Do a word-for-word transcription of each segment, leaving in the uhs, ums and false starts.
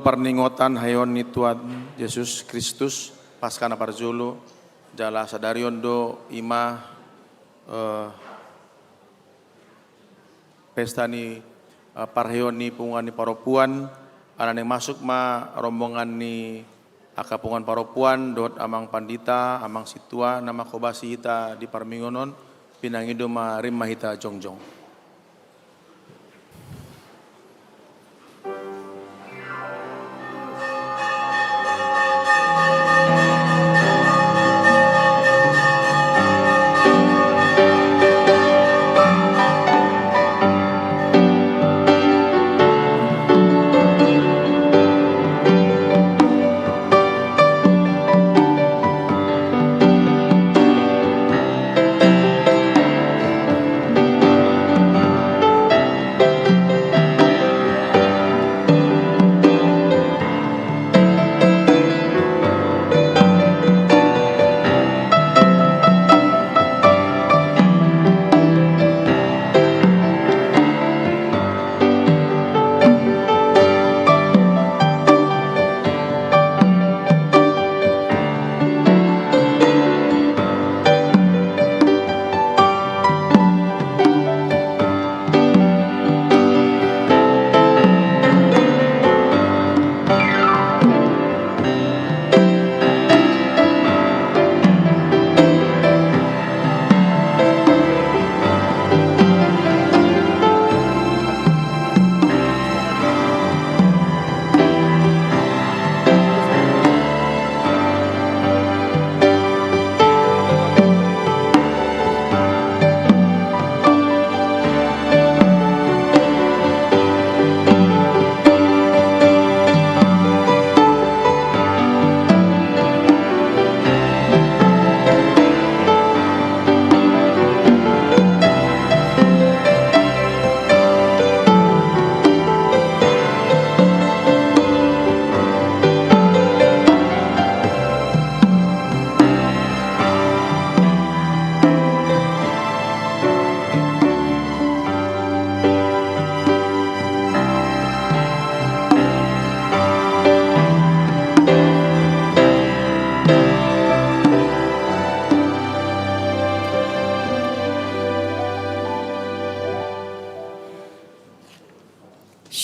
Parningotan haheheon ni Tuhan Jesus Kristus, Paskah na parjolo, jala sadari on do i ma, eh, pesta ni, eh, parheheon ni punguan ni parompuan, ala ni masuk ma rombongan ni angka punguan parompuan, dohot amang pandita, amang sintua, na manghobasi hita di parmingguon on, pinangido ma, rima hita jongjong.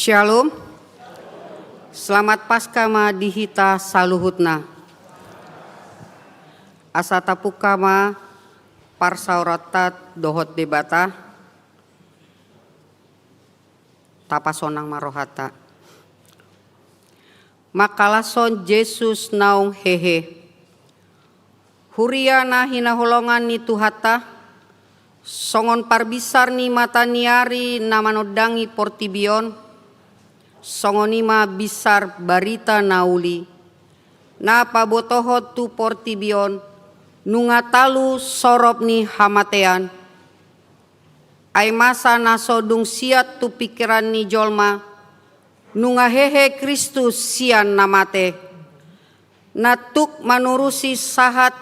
Syalom. Selamat Paskah ma di hita saluhutna. Asa tapungka ma parsaoranta dohot Debata. Tapasonang ma rohanta. Mangkalashon Jesus naung hehe. Huria na hinaholongan ni Tuhanta, songon parbinsar ni mata ni ari na manondangi portibi on, songon i ma binsar barita na uli, na pabotohon tu portibi on, nunga talu sorop ni hamatean. Ai masa na so dung siat tu pingkiran ni jolma, nunga hehe Kristus sian na mate, na tuk manurusi sahat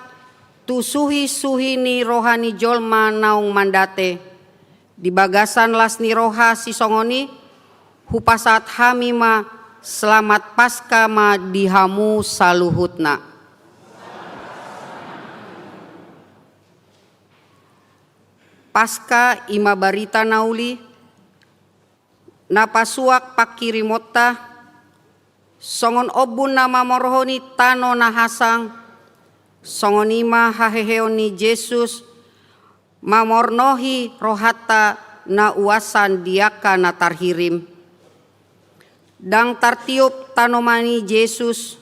tu suhi-suhi ni roha ni jolma naung mandate. Di bagasan las ni roha sisongon i, hupasahat hami ma, Selamat Paskah ma di hamu saluhutna. Paska i ma barita na uli, na pasuak pangkirimonta, songon ombun na mamorhoni tano na hasang, songon i ma haheheon ni Jesus mamornohi rohanta na uasan di angka na tarhirim. Ndang tartiop tanoman ni Jesus,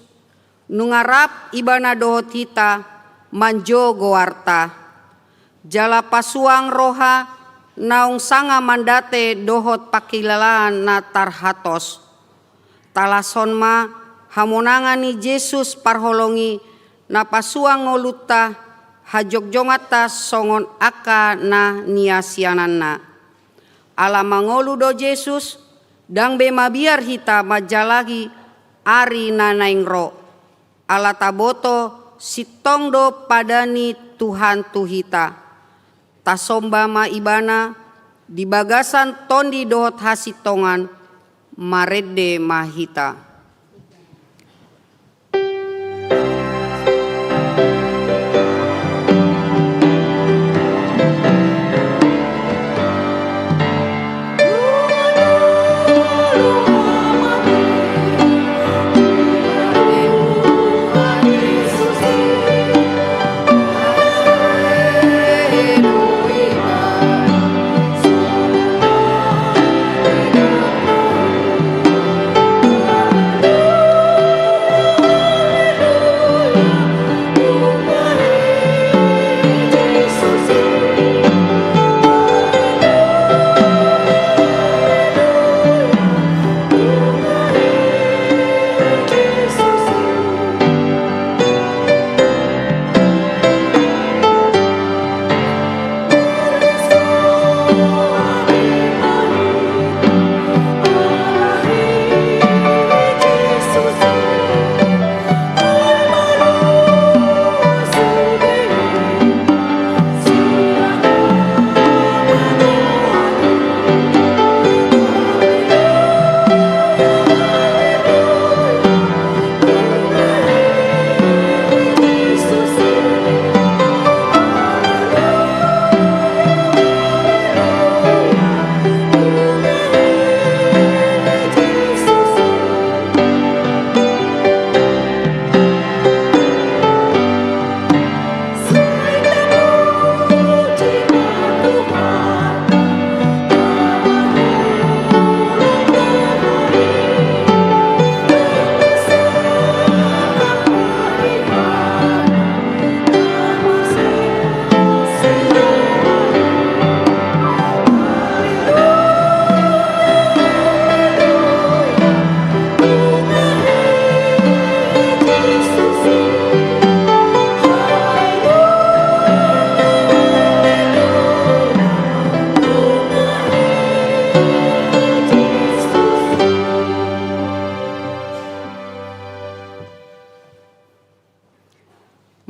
nunga rap Ibana dohot hita manjou goarta. Jala pasuang roha naung sanga mandate dohot pangkilalaan na tarhatos. Talashon ma hamonangan ni Jesus parholong i na pasuang ngolunta, hajongjonganta songon angka na niasiananna. Ala mangolu do Jesus, ndang be mabiar hita manjalahi ari na naeng ro. Ala taboto sintong do pada ni Tuhan tu hita. Tasomba ma Ibana di bagasan tondi dohot hasintongan, marende ma hita.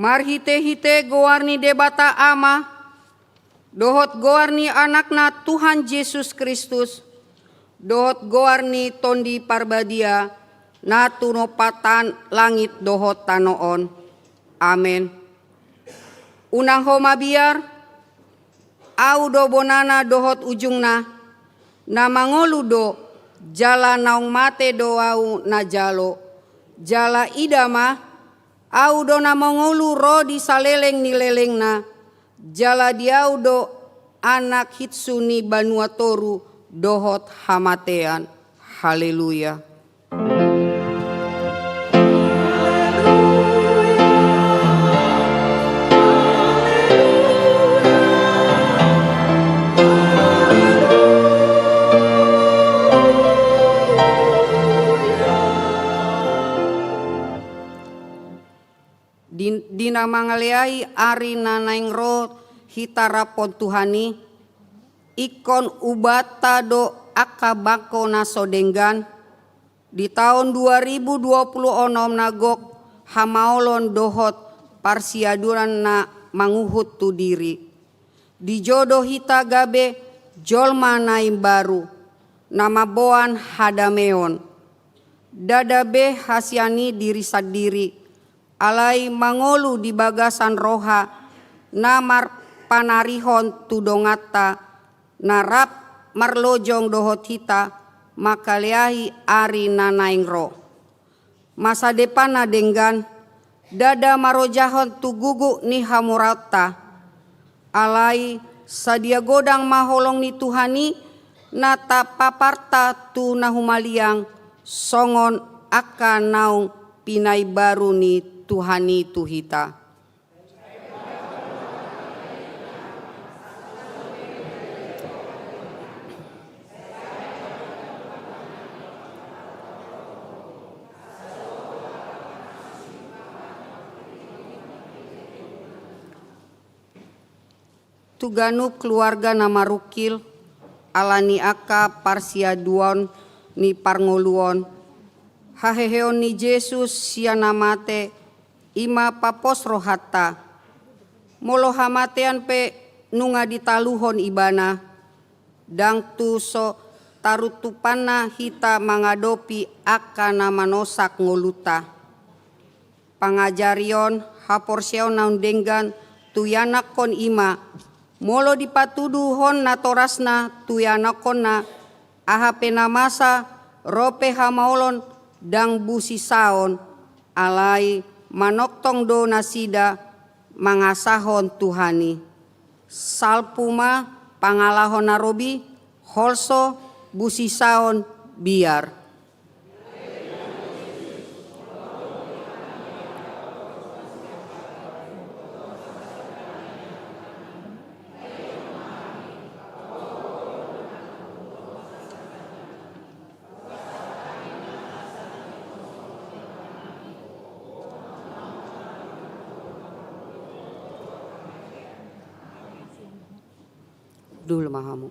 Marhitehite goar ni Debata Ama, dohot goar ni Anakna Tuhan Jesus Kristus, dohot goar ni Tondi Parbadia, na tinompatan langit dohot tano on. Amen. Unang ho mabiar, Ahu do bonana dohot ujungna, na mangolu do, jala naung mate do Ahu na jalo. Jala ida ma, Ahu do na mangolu ro di saleleng ni lelengna, jala di Ahu do anak hitsu ni banua toru dohot hamatean. Haleluya. Di, di na mangaleai ari na naeng ro hita rap dohot Tuhan i, ingkon hubanta do angka bangko na so denggan, di taon dua ribu dua puluh onom na gok hamaolon dohot parsiaduran na manguhut tu diri. Dijou do hita gabe jolma na imbaru, na mamboan hadameon. Ndada be hasian ni diri sandiri, alai mangolu di bagasan roha na mar-, panarihon tu donganta na rap marlojong dohot hita mangkaleahi ari na naeng ro. Masa depan na denggan, ndada marojahon tu guguk ni hamoraonta. Alai sadia godang ma holong ni Tuhan i na tapaparta tu na humaliang, songon angka naung pinaimbaru ni Tuhan i tu hita. Tu ganup keluarga na marungkil, ala ni angka parsiaduon ni parngoluon, haheheon ni Jesus sian na mate, i ma papos rohanta. Molo hamatean pe nunga ditaluhon Ibana, ndang tu so taruntupanna hita mangadopi angka na manosak ngolunta. Pangajarion haporseaon naung denggan tu ianakhon i ma, molo dipatuduhon natorasna tu ianakhonna, aha pe na masa, ro pe hamaolon, ndang busisaon, alai manongtong do nasida mangasahon Tuhan i. Salpu ma pangalaho na robi, holso, busisaon, biar. Dul ma hamu.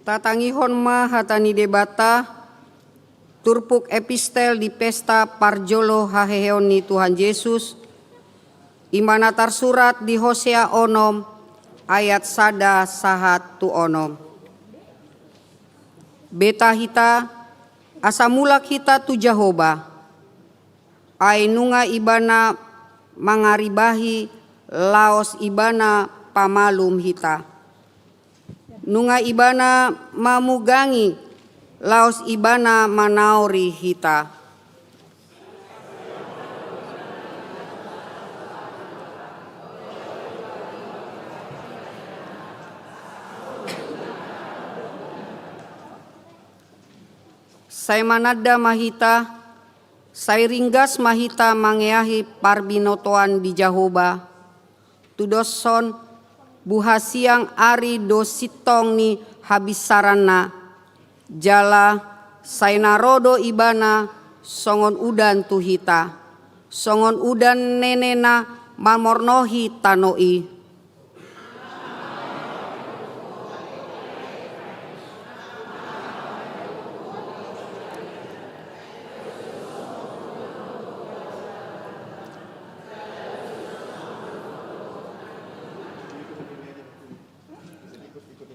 Tatangihon ma hata ni Debata, turpuk epistel di pesta parjolo haheheon ni Tuhan Jesus, i ma na tarsurat di Hosea onom ayat sada sahat tu onom. Beta hita, Asa mulak hita tu Jahowa, ai nunga Ibana mangaribahi laos Ibana pamalum hita. Nunga Ibana mamugangi laos Ibana manaori hita. Sai mananda ma hita, sai ringgas ma hita mangeahi parbinotoan di Jahowa, tudoshon buha siang ari do sintong ni habinsaranna, jala sai na ro do Ibana songon udan tu hita, songon udan nene na mamornohi tano i.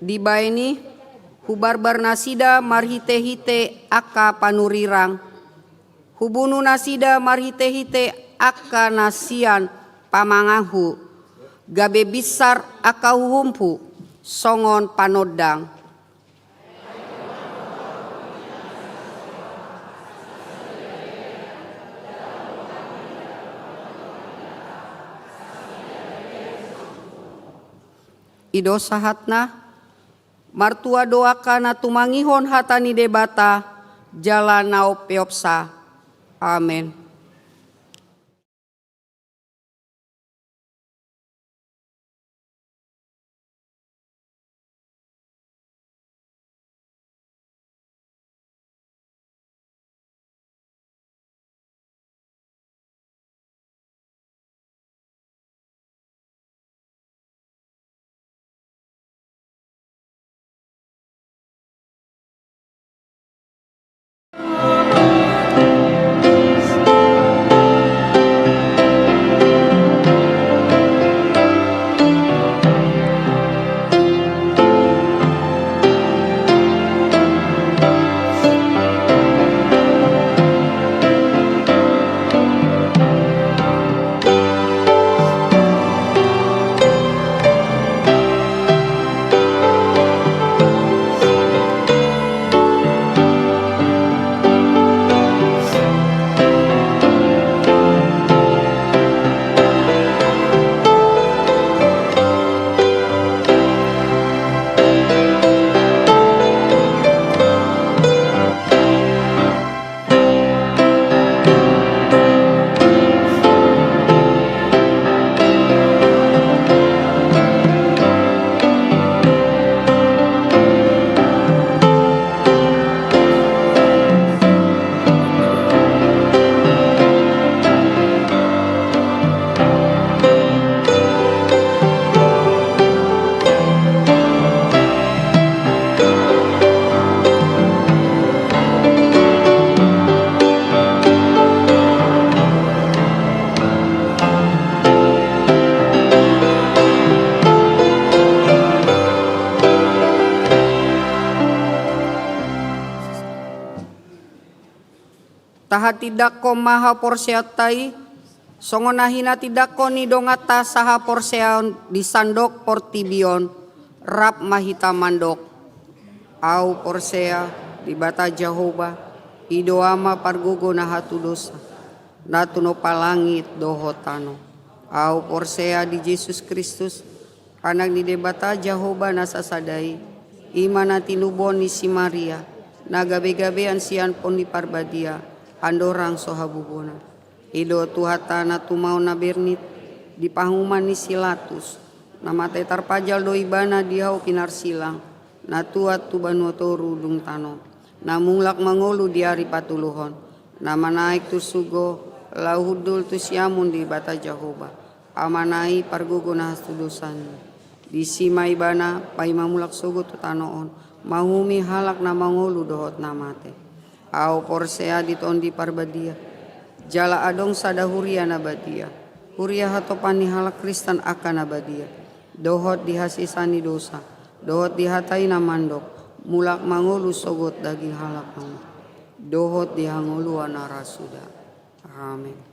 Dibahen i, hubarbar nasida marhitehite angka panurirang. Hubunu nasida marhitehite angka na sian pamanganhu, gabe binsar angka uhumhu songon panondang. I do sahatna. Martua do angka na tumangihon hata ni Debata jala na umpeopsa. Amen. Tahatindangkon ma haporseaonta i, songon na hinatindangkon ni donganta sahaporseaon di sandok portibi on. Rap ma hita mandok. Ahu porsea Debata Jahowa, i do Ama pargogo na hatudosan, na tinompa langit dohot tano. Ahu porsea di Jesus Kristus, Anak ni Debata Jahowa na sasada i, i ma na tinubuhon ni si Maria, na gabegabean sian Tondi Parbadia, andorang so habubuonan. I do Tuhanta na tumaon na bernit, di panguhuman ni si Latus, na mate tarpajal do Ibana di hau pinarsilang, na tuat tu banua toru dung tano, na mulak mangolu di ari patoluhon, na manaek tu surgo, laho hundul tu siamun ni Debata Jahowa, Amana i pargogo na hatudosan i. Disi ma Ibana paima mulak sogot tu tano on, manguhumi halak na mangolu dohot na mate. Ahu porsea di Tondi Parbadia, jala adong sada huria na badia, huria hatopan ni halak Kristen angka na badia, dohot di hasesaan ni dosa, dohot di hata i na mandok, mulak mangolu sogot daging halak na mate. dohot di hangoluan na ra suda. Amen.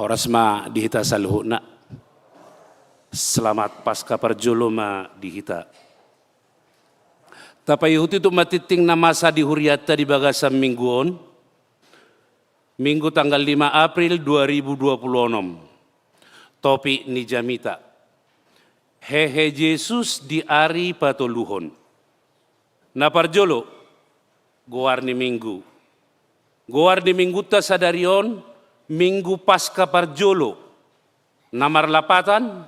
Horas ma di hita saluhutna. Selamat Paskah parjolo ma di hita. Tapaihut tu tingting na masa di hurianta di bagasan minggu on. Minggu tanggal lima April dua ribu dua puluh enam. Topik ni jamita: Hehe Jesus di ari patoluhon. Na parjolo, goar ni minggu. Goar ni minggunta sadari on, Minggu Paskah parjolo. Na marlapatan,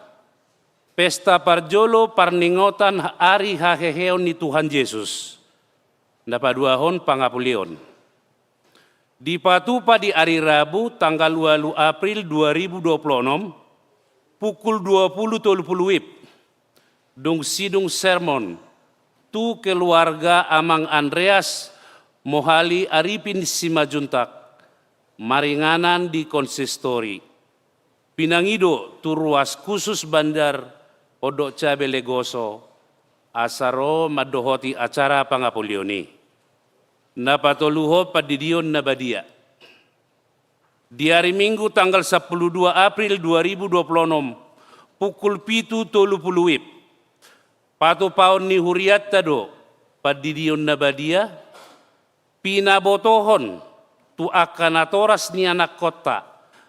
pesta parjolo parningotan ari haheheon ni Tuhan Jesus. Na paduahon, pangapuleon. Dipatupa di ari Rabu tanggal ualu April dua ribu dua puluh enam, pukul dua puluh tolu puluh wib, dung sidung sermon tu keluarga Amang Andreas Mohali Aripin Simanjuntak, maringanan di konsistori. Pinangido tu ruas khusus Banjar Pondok Cabe Legoso, asa ro mandohoti acara pangapuleon i. Na patoluhon, pandidion na badia. Di ari Minggu tanggal sampulu dua April dua ribu dua puluh enam, pukul pitu tolu puluh wib, patupaon ni hurianta do pandidion na badia, pinabotohon tu angka natoras ni anakkonta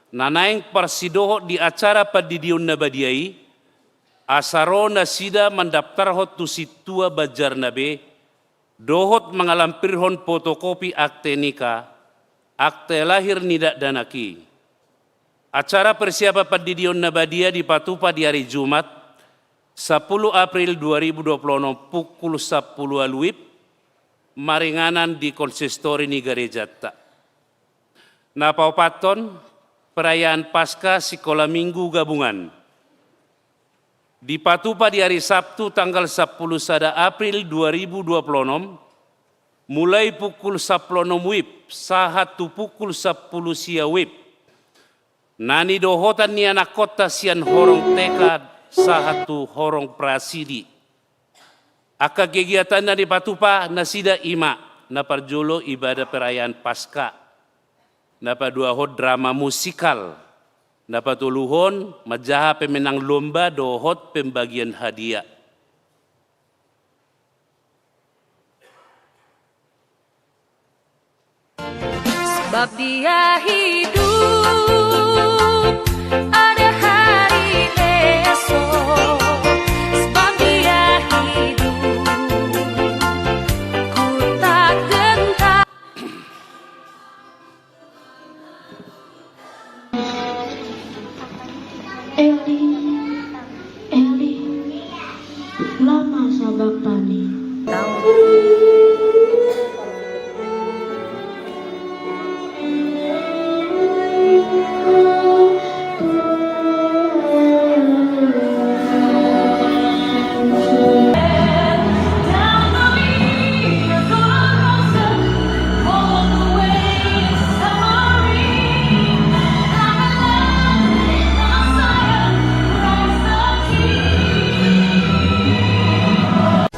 na naeng parsidohot di acara pandidion na badia i, asa ro nasida mandaptarhon tu sintua banjarna be, dohot mangalampirhon fotokopi akte nikah, akte lahir ni dakdanak i. Acara persiapan pandidion na badia dipatupa di ari Jumat, sampulu April dua ribu dua puluh enam, pukul sampulu ualu wib, maringanan di konsistori ni garejanta. Na paopathon, perayaan Paskah Sikola Minggu Gabungan. Dipatupa di ari Sabtu tanggal sampulu sada April dua ribu dua puluh enam, mulai pukul sampulu onom wib sahat tu pukul sampulu sia wib. Na nidohotan ni anakkonta sian horong T K sahat tu horong Prasidi. Angka kegiatan na dipatupa nasida i ma, na parjolo ibadah perayaan Paskah, na paduahon drama musikal, na patoluhon manjaha pemenang lomba dohot pembagian hadiah. Sebab Dia hidup, ada hari esok. Sebab Dia hidup, ku tak gentar. Eli, Eli, lama sabakhtani.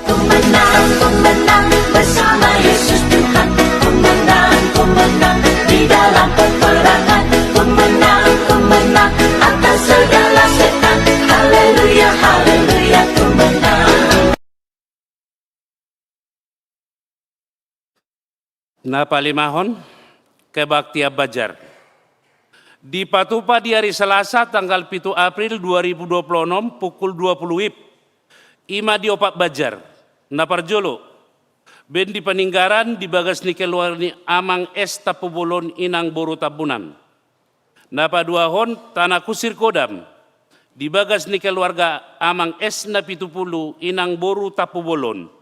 Ku menang, ku menang, bersama Yesus Tuhan. Ku menang, ku menang, di dalam peperangan. Ku menang, ku menang, atas segala setan. Haleluya, haleluya, ku menang. Na palimahon, kebaktian Banjar. Dipatupa di ari Salasa tanggal pitu April dua ribu dua puluh onom pukul dua puluh wib, i ma di opat banjar. Na parjolo, Bendi Paninggaran di bagas ni keluarga ni Amang S Tampubolon Inang boru Tambunan. Na paduahon, Tana Kusir Kodam, di bagas ni keluarga Amang S Napitupulu Inang boru Tampubolon.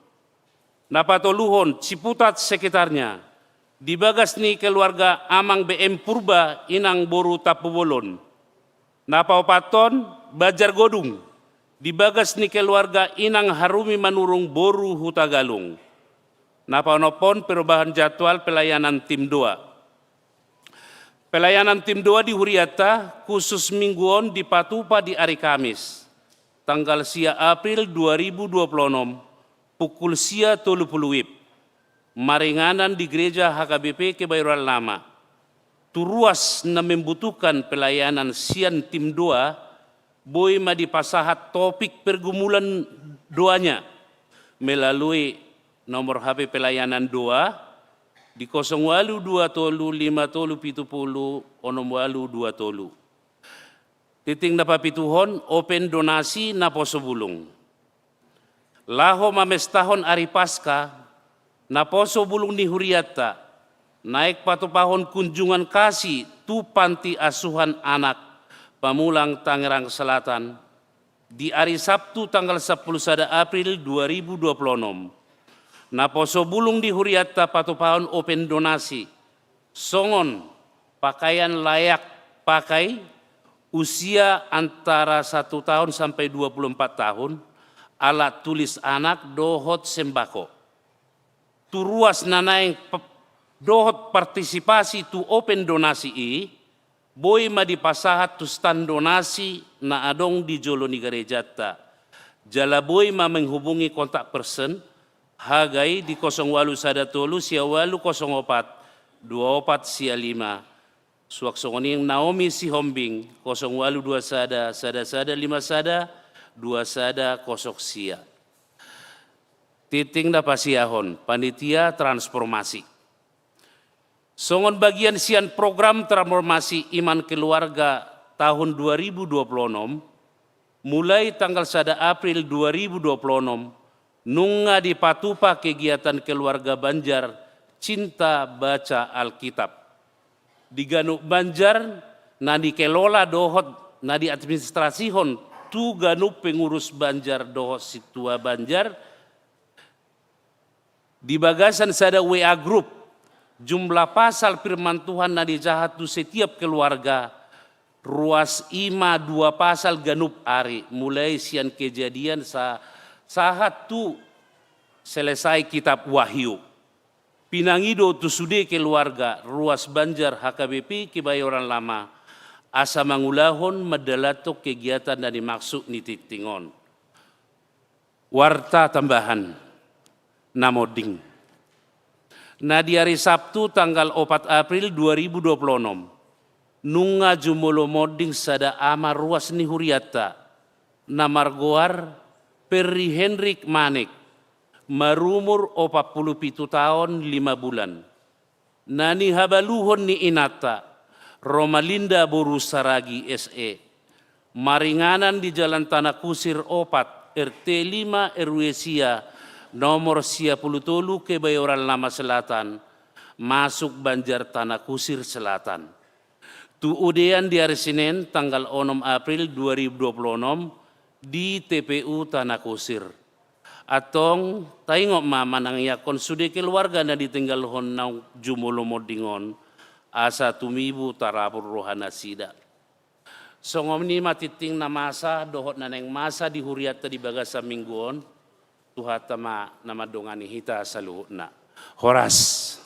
Na patoluhon, Ciputat sekitarnya, di bagas ni keluarga Amang B M Purba Inang boru Tampubolon. Na paopathon, Banjar Godung, di bagas ni keluarga Inang Harumi Manurung boru Hutagalung. Na paonomhon, perubahan jadwal pelayanan tim doa. Pelayanan tim doa di hurianta khusus minggu on dipatupa di ari Kamis, tanggal sia April dua ribu dua puluh onom, pukul sia tolu puluh wib, maringanan di Gereja H K B P Kebayoran Lama. Tu ruas na membutuhkan pelayanan sian tim doa, boi ma dipasahat topik pergumulan doanya melalui nomor H P pelayanan doa di kosong ualu dua tolu lima tolu pitu pulu onom ualu dua tolu. Tingting na papituhon, open donasi naposo bulung. Laho mamestahon ari Paska, naposo bulung ni hurianta naeng patupahon kunjungan kasih tu Panti Asuhan Anak Pamulang Tangerang Selatan di ari Sabtu tanggal sampulu sada April dua ribu dua pulu onom. Naposo bulung ni hurianta patupahon open donasi songon pakaian layak pakai, usia antara satu tahun sampai dua puluh empat tahun, alat tulis anak dohot sembako. Tu ruas na naeng pe-, dohot partisipasi tu open donasi i, boi ma dipasahat tu stan donasi na adong di jolo ni garejanta. Jala boi ma menghubungi kontak person Hagai di kosong ualu sada tolu sia ualu kosong opat dua opat sia lima. Suang songon i Naomi Sihombing, kosong ualu dua sada sada sada lima sada dua sada kosong sia. Tingting na pasiahon, panitia transformasi. Songon bagian sian program transformasi iman keluarga tahun dua ribu dua pulu onom, mulai tanggal sada April dua ribu dua pulu onom, nunga dipatupa kegiatan keluarga Banjar Cinta Baca Alkitab. Di ganup Banjar, na dikelola dohot na diadministrasihon tu ganup pengurus Banjar dohot sintua Banjar, di bagasan sada W A group, jumlah pasal firman Tuhan na dijaha tu setiap keluarga, ruas i ma dua pasal ganup ari, mulai sian Kejadian sa-, sahat tu selesai kitab Wahyu. Pinangido tu sude keluarga, ruas Banjar H K B P Kebayoran Lama, asa mangulahon mandalanhon kegiatan na dimaksud ni tingting on. Warta tambahan na monding. Na di ari Sabtu tanggal opat April dua ribu dua pulu onom, nunga jumolo monding sada ama ruas ni hurianta, na margoar Perry Hendrik Manik, marumur opat pulu pitu taon lima bulan. Na nihabaluhon ni inanta, Romalinda boru Saragi S E, maringanan di Jalan Tanah Kusir opat, R T lima, R W sia, nomor sia pulu tolu, Kebayoran Lama Selatan, masuk Banjar Tanah Kusir Selatan. Tu udean di ari Senen tanggal onom April dua ribu dua pulu onom di T P U Tanah Kusir. Antong, taingot ma manangiangkon sude keluarga na ditinggalhon naung jumolo monding on, asa tumibu tarapul rohanasida. Songon i ma tingting na masa dohot na naeng masa di hurianta di bagasan minggu on, Tuhanta ma na mandongani hita saluhutna. Horas.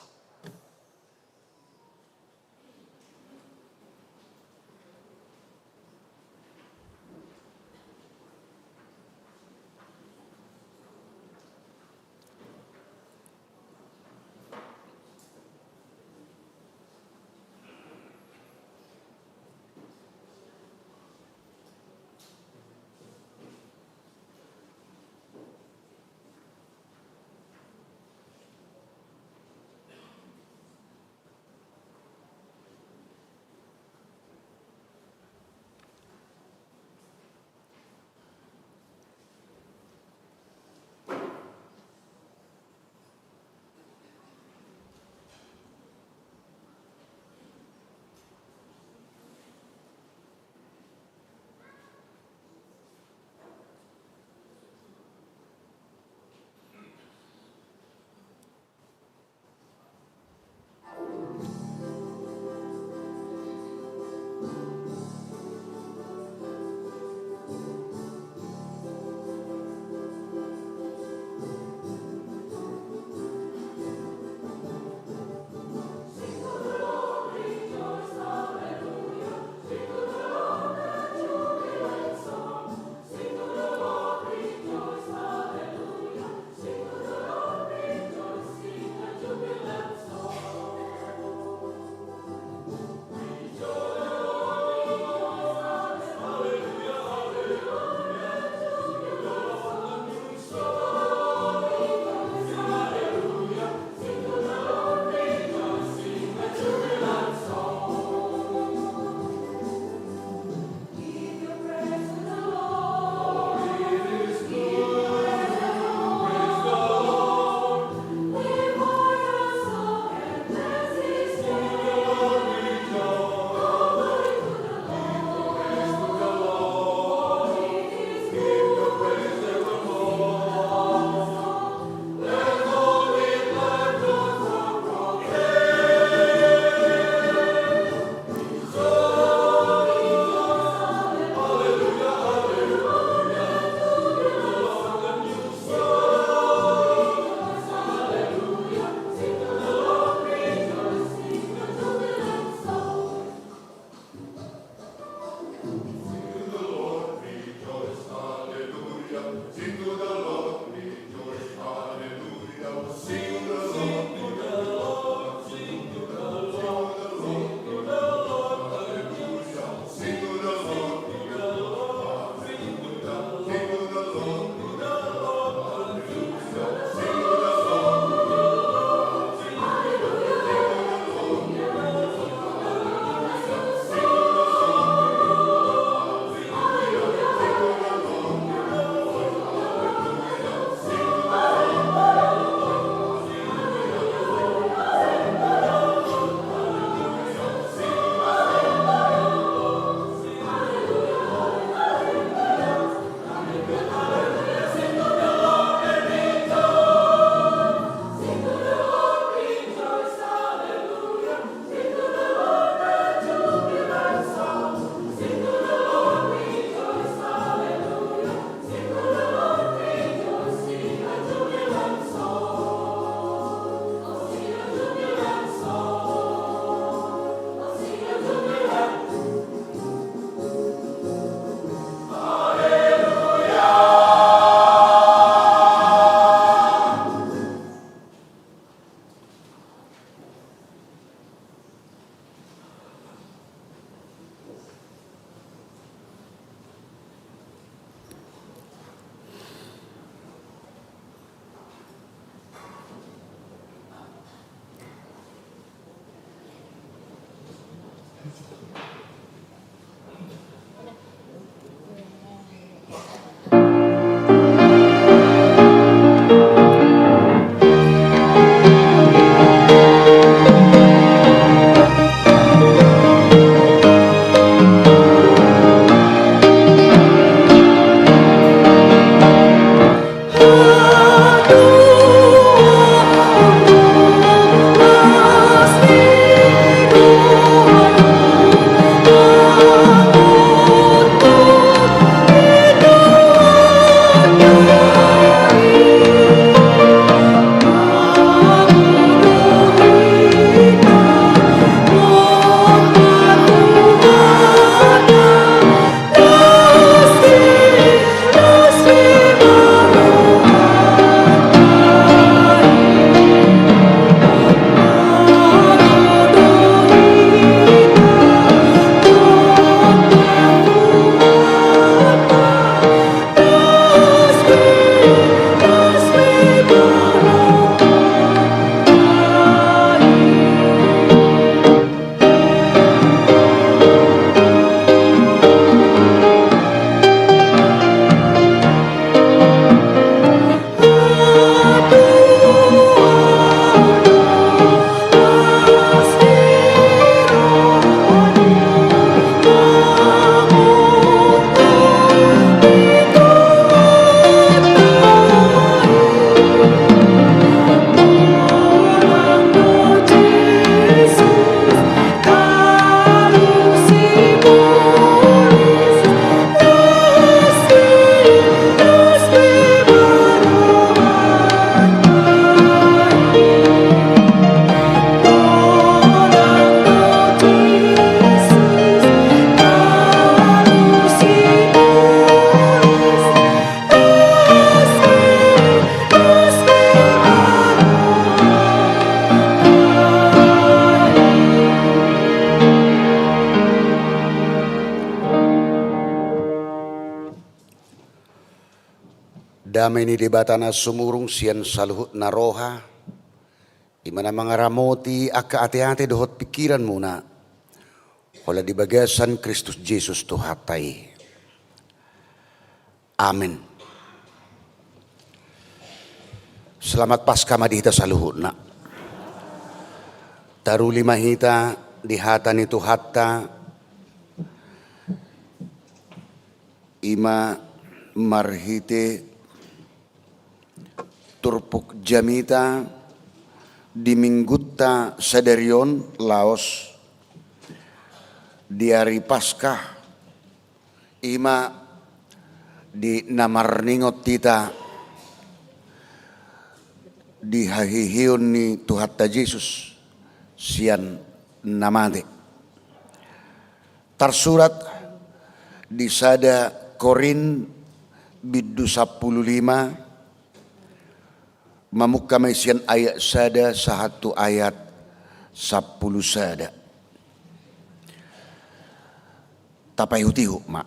Dame ni Debata na sumurung sian saluhut na roha, i ma na mangaramoti angka ateate dohot pingkiranmuna, holan di bagasan Kristus Jesus Tuhanta i. Amen. Selamat Paskah ma di hita saluhutna. Taruli ma hita di hata ni Tuhanta, i ma marhite turpuk jamita di Minggunta sadari on, laos di ari Paskah, i ma di na marningot hita di haheheon ni Tuhanta Jesus sian na mate. Tarsurat di sada Korint bindu sampulu lima, mamungka ma i sian ayat sada sahat tu ayat sampulu sada. Tapaihutihut ma.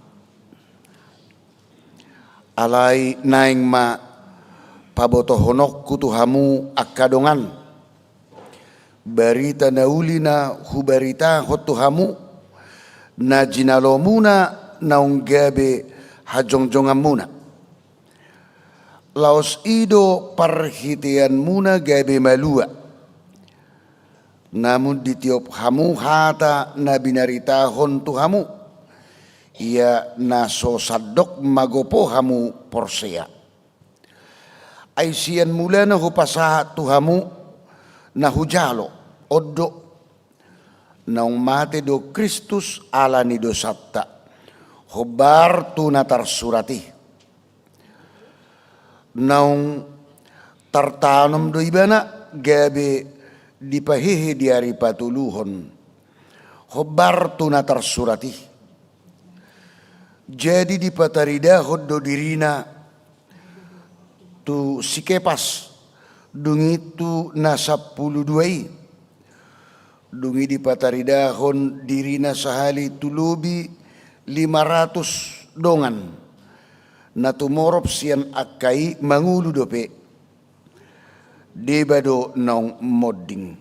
Alai naeng ma pabotohononku tu hamu angka dongan, barita na uli na hubaritahon tu hamu, na jinalomuna naung gabe hajongjonganmuna. Laos i do parhiteanmuna gabe malua. Namun ditiop hamu hata na binaritahon tu hamu, ia na so sandok magopo hamu porsea. Ai sian mulana hupasahat tu hamu na hujalo, on do: Naung mate do Kristus ala ni dosanta, hombar tu na tarsurat i. Naung tartanom do Ibana gabe dipahehe di ari patoluhon, hombar tu na tarsurat i. Jadi dipataridahon do dirina tu si Kepas, dung i tu na sampulu dua i. Dung i dipataridahon dirina sahali tu lobi lima ratus dongan, na tumorop sian angka i mangolu dope. Deba do naung monding.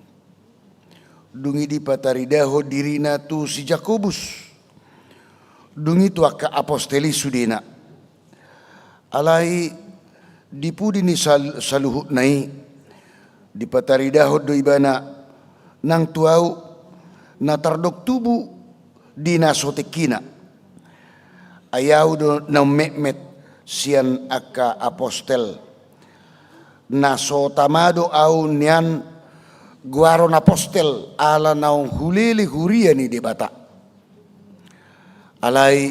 Dung i dipataridahon dirina tu si Jakobus, dung i tu angka apostel i sudena. Alai di pudi ni sal-, saluhutna i, dipataridahon do ibana nang tu ahu na tardok tubu di na so tingkina. Ai ahu do na ummetmet sian angka apostel. Na so tama do ahu nian goaron apostel ala naung hulele huria ni Debata. Alai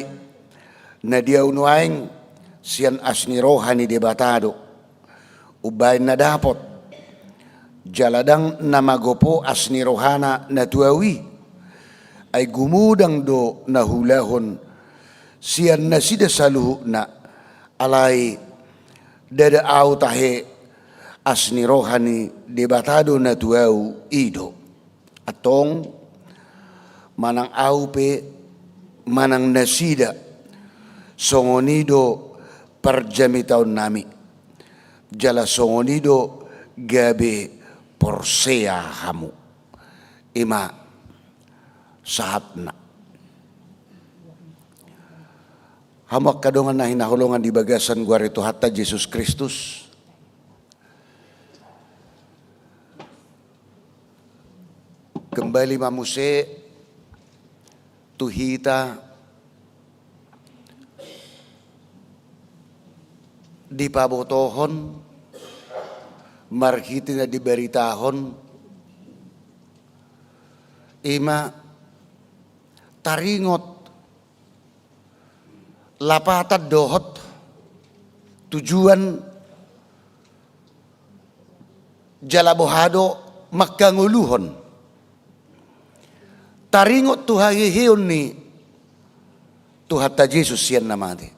na di ahu nuaeng sian asi ni roha ni Debata do. Umbaen na dapot. Jala ndang na magopo asi ni rohana na tu ahu i. Ai gumodang do na huulahon sian nasida saluhutna. Alai ndada ahu tahe asi ni roha ni Debata do na tu ahu i do. Antong, manang ahu pe, manang nasida, songon i do parjamitaonnami. Jala songon i do gabe porsea hamu. I ma sahatna. Hamu angka dongan na hinaholongan di bagasan goar ni Tuhanta Jesus Kristus. Kembali ma muse tu hita dipabotohon marhite na dibaritahon, i ma taringot lapatan dohot tujuan jala boha do manghangoluhon. Taringot tu haheheon ni Tuhanta Jesus sian na mate.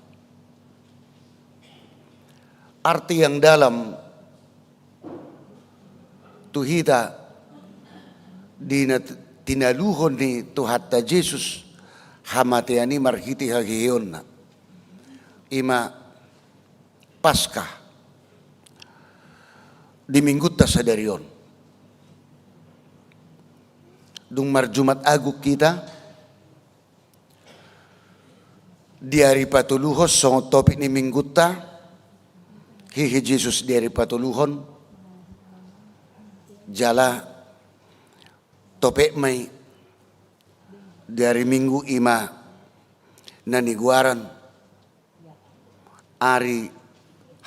Arti yang dalam tu hita di na tinaluhon ni Tuhanta Jesus hamatean i marhite haheheonna. I ma Paskah di minggunta sadari on. Dung marjumat agung hita, di ari patoluhon songon topik ni minggunta, hehe Jesus di ari patoluhon, jala topik ma i di ari Minggu i ma na nigoaran ari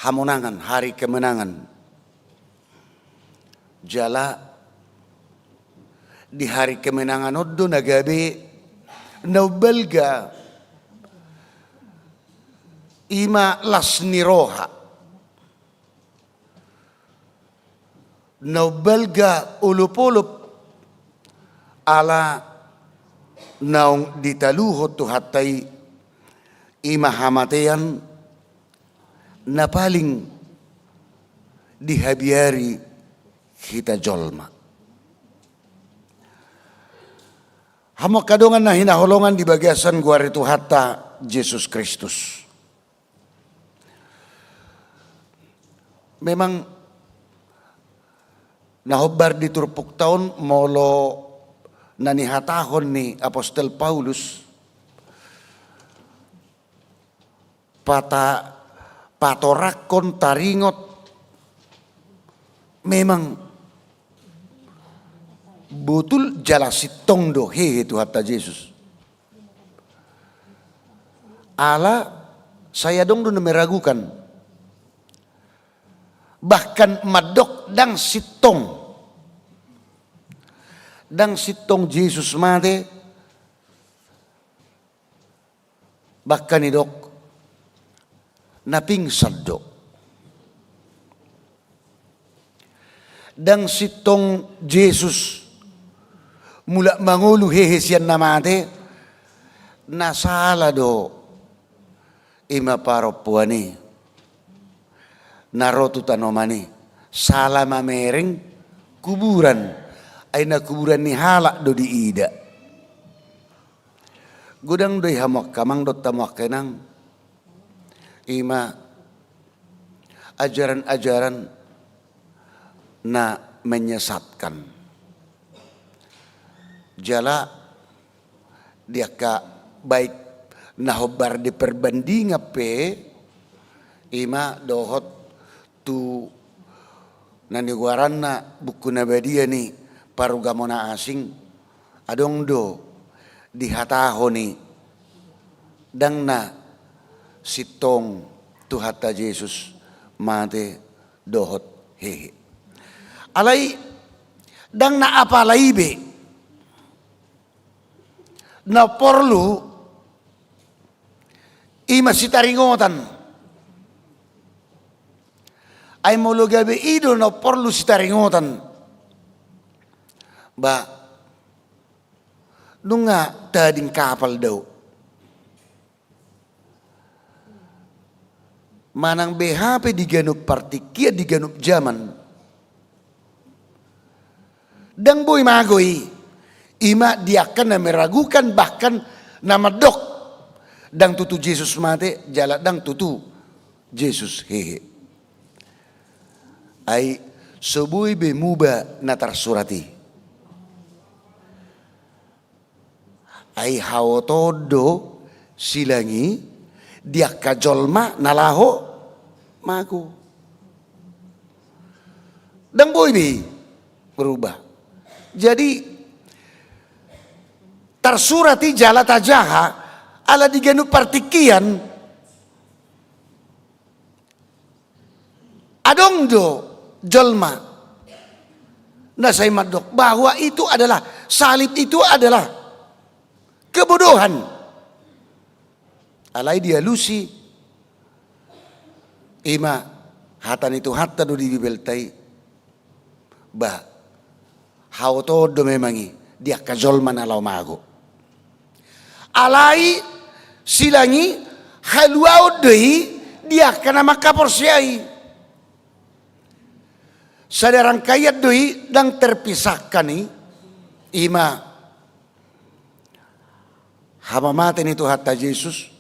hamonangan, hari kemenangan. Jala di hari kemenangan on do na gabe na umbalga i ma las ni roha. Na umbalga olopolop ala naung ditaluhon Tuhanta i, i ma hamatean na paling dihabiari hita jolma. Hamu angka dongan na hinaholongan di bagasan goar ni Tuhanta Jesus Kristus. Memang na hombar di turpukta on molo na nihatahon ni apostel Paulus pata-, patorangkon taringot memang botul jala sintong do hehe Tuhanta Jesus. Ala sai adong do na meragukan. Bahkan mandok ndang sintong. Ndang sintong Jesus mate, bahkan didok na pingsan do. Ndang sintong Jesus mulak mangolu hehe sian na mate, na sala do i ma parompuan i na ro tu tanoman i, sala mamereng kuburan, ai na kuburan ni halak do diida. Godang do i hamu angka amang dohot hamu angka inang, i ma ajaran-ajaran na menyesatkan. Jala di angka baik na hombar di perbandingan pe, ima dohot tu na nigoaranna buku na badia ni parugamo na asing, adong do dihatahon i, ndang na sintong Tuhanta Jesus mate dohot hehe. Alai ndang na apala i be. Na porlu ima sitaringotan. Ai molo gabe i do na porlu sitaringotan, ba nunga tading kapal do. Manang beha pe di ganup partingkian, di ganup jaman, ndang boi mago i. Ima di angka na meragukan, bahkan na mandok ndang tutu Jesus mate jala ndang tutu Jesus hehe. Ai so boi be muba na tarsurat i. Ai haotoon do silang i di angka jolma na laho mago. Ndang boi be i berubah. Jadi tarsurat i jala tajaha ala di ganup partingkian. Adong do jolma na sai mandok bahwa itu adalah, salib itu adalah kebodohan. Alai dialusi, ima hata ni Tuhanta do di Bibelta i. Bah, haotoon do memang i di angka jolma na laho mago. Alai silang i haluaon do i di angka na mangkaporseai. Sada rangkaian do i ndang terpisahkan i, ima hamamate ni Tuhanta Jesus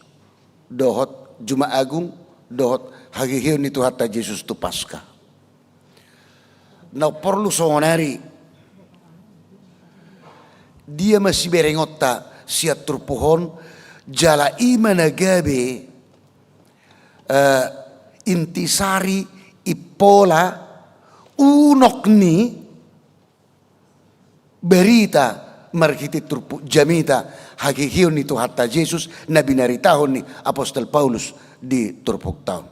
dohot Jumat Agung dohot haheheon ni Tuhanta Jesus tu Paska. Na porlu songonari, dia ma siberengonta sian turpuk on, jala ima na gabe eh, intisari, impola, unok ni barita marhite turpuk jamita haheheon ni Tuhanta Jesus na binaritahon ni apostel Paulus di turpukta on.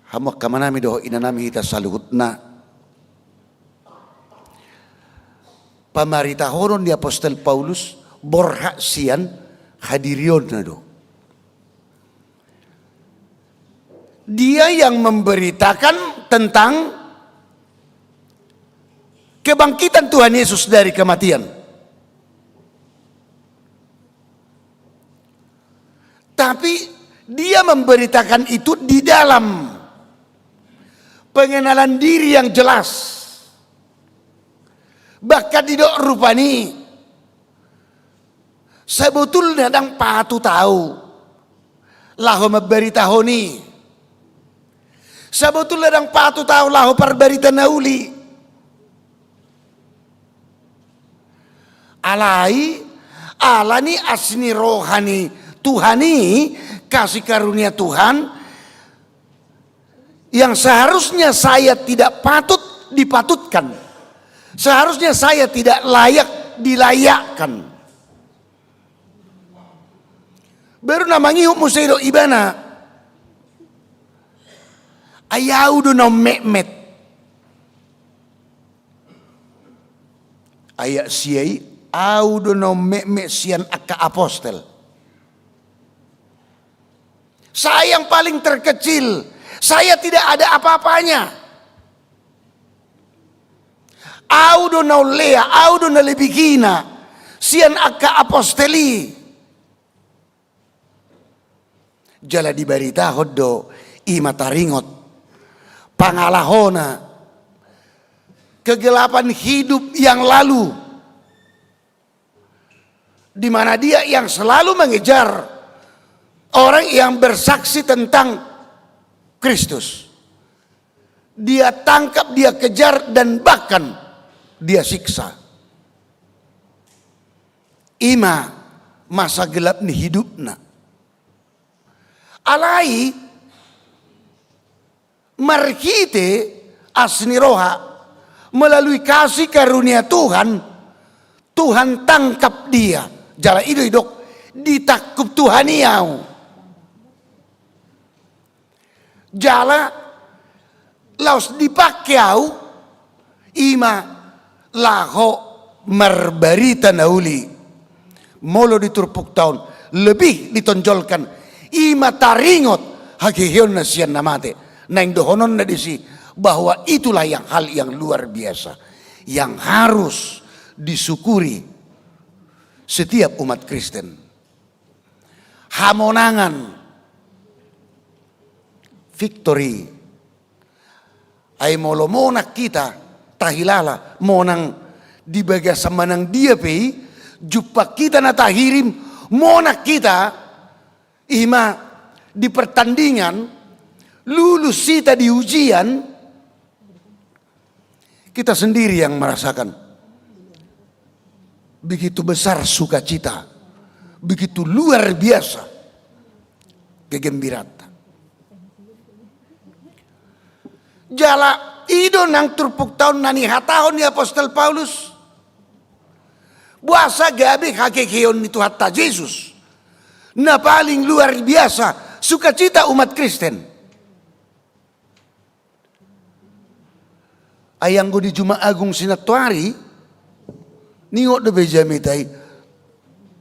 Hamu angka amanami dohot inanami hita saluhutna, pamaritahonon ni apostel Paulus borhat sian hadirionna do. Dia yang memberitakan tentang kebangkitan Tuhan Yesus dari kematian. Tapi dia memberitakan itu di dalam pengenalan diri yang jelas. Bahkan didok rupani, sebetulna ndang patut ahu laho mambaritahon i. Sebetulna ndang patut ahu laho parbarita na uli. Alai ala ni asi ni roha ni Tuhan i, kasih karunia Tuhan, yang seharusnya saya tidak patut dipatutkan, seharusnya saya tidak layak dilayakkan. Baru na mangihut muse do ibana. Ai ahu do na ummetmet. Ayat sia i, ahu do na ummetmet sian angka apostel. Saya yang paling terkecil, saya tidak ada apa-apanya. Ahu do na ullea, ahu do na lebih hina sian angka apostel i. Jala dibaritahon do i ma taringot pangalahona, kegelapan hidup yang lalu, di mana dia yang selalu mengejar orang yang bersaksi tentang Kristus. Dia tangkap, dia kejar, dan bahkan dia siksa. I ma masa gelap ni hidupna. Alai marhite asi ni roha, melalui kasih karunia Tuhan, Tuhan tangkap dia. Jala i do didok, ditangkup Tuhan i ahu. Jala laos dipangke ahu, i ma laho marbarita na uli. Molo di turpukta on lebih ditonjolkan, i ma taringot haheheonna sian na mate. Naeng dohononna disi bahwa itulah yang, hal yang luar biasa yang harus disyukuri setiap umat Kristen. Hamonangan, victory. Ai molo monang hita, tahilala monang di bagasan manang dia pe i, jumpang hita na tahirim, monang hita, i ma di pertandingan, lulus hita di ujian, kita sendiri yang merasakan begitu besar sukacita, begitu luar biasa kegembiraanta. Jala i do nang turpukta on na nihatahon ni apostel Paulus. Boasa gabe haheheon ni Tuhanta Jesus na paling luar biasa sukacita umat Kristen? Ai anggo di Jumat Agung sinantoari, ningot dope jamita i,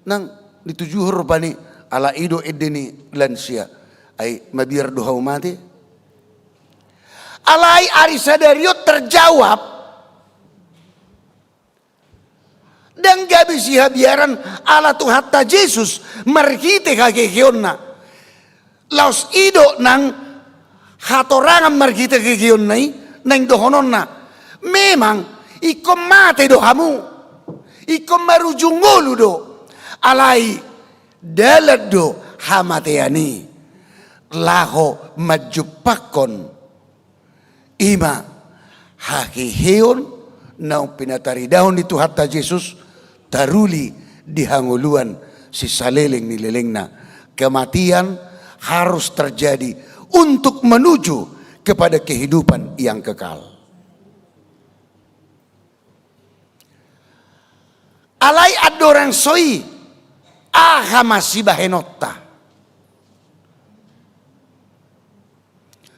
nang ditujuhon rupani, ala i do ende ni lansia, ai mabiar do hamu mate. Alai ari sadari on terjawab. Ndang gabe sihabiaran ala Tuhanta Jesus marhite haheheonna. Laos i do nang hatorangan marhite haheheonna i, naeng dohononna. Memang ingkon mate do hamu, ingkon marujung ngolu do. Alai dalan do hamatean i laho manjumpangkon i ma haheheon naung pinataridahon ni Tuhanta Jesus, taruli di hangoluan sisaleleng ni lelengna. Kematian harus terjadi untuk menuju kepada kehidupan yang kekal. Alai andorang so i, aha ma sibahenonta?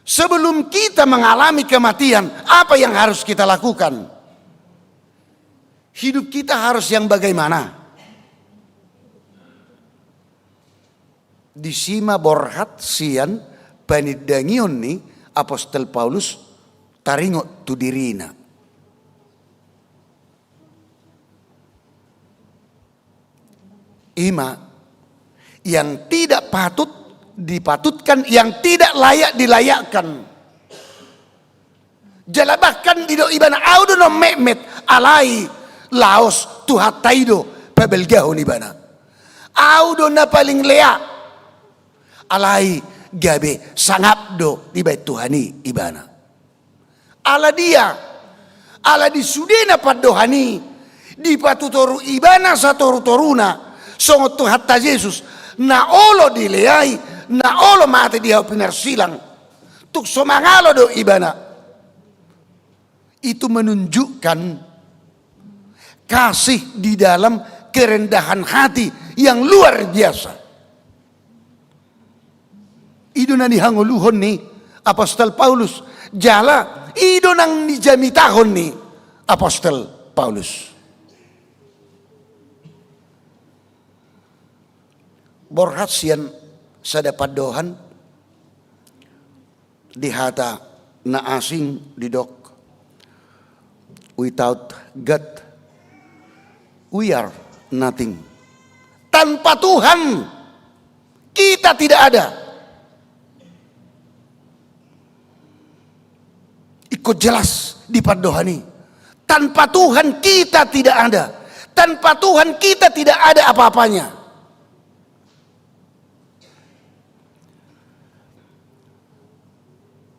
Sebelum kita mengalami kematian, apa yang harus kita lakukan? Hidup kita harus yang bagaimana? Disi ma borhat sian panindangion ni apostel Paulus taringot tu dirina. I ma, yang tidak patut dipatutkan, yang tidak layak dilayakkan. Jala bahkan didok ibana, ahu do na metmet, alai laos Tuhanta i do pabalgahon ibana. Ahu do na paling lea, alai gabe sangap do dibahen Tuhan i ibana. Ala dia, ala di sudena pandohan i, dipatutoru ibana satorutoruna songon Tuhanta Jesus, na olo dileai, na olo mate di hau pinarsilang. Tung so mangalo do ibana. Itu menunjukkan kasih di dalam kerendahan hati yang luar biasa. I do na nihangoluhon ni apostel Paulus, jala i do nang nijamitahon ni apostel Paulus. Borhat sian sada pandohan di hata na asing didok, without God, we are nothing. Tanpa Tuhan, kita tidak ada. Ingkon jelas di pandohan i. Tanpa Tuhan kita tidak ada. Tanpa Tuhan kita tidak ada apa-apanya.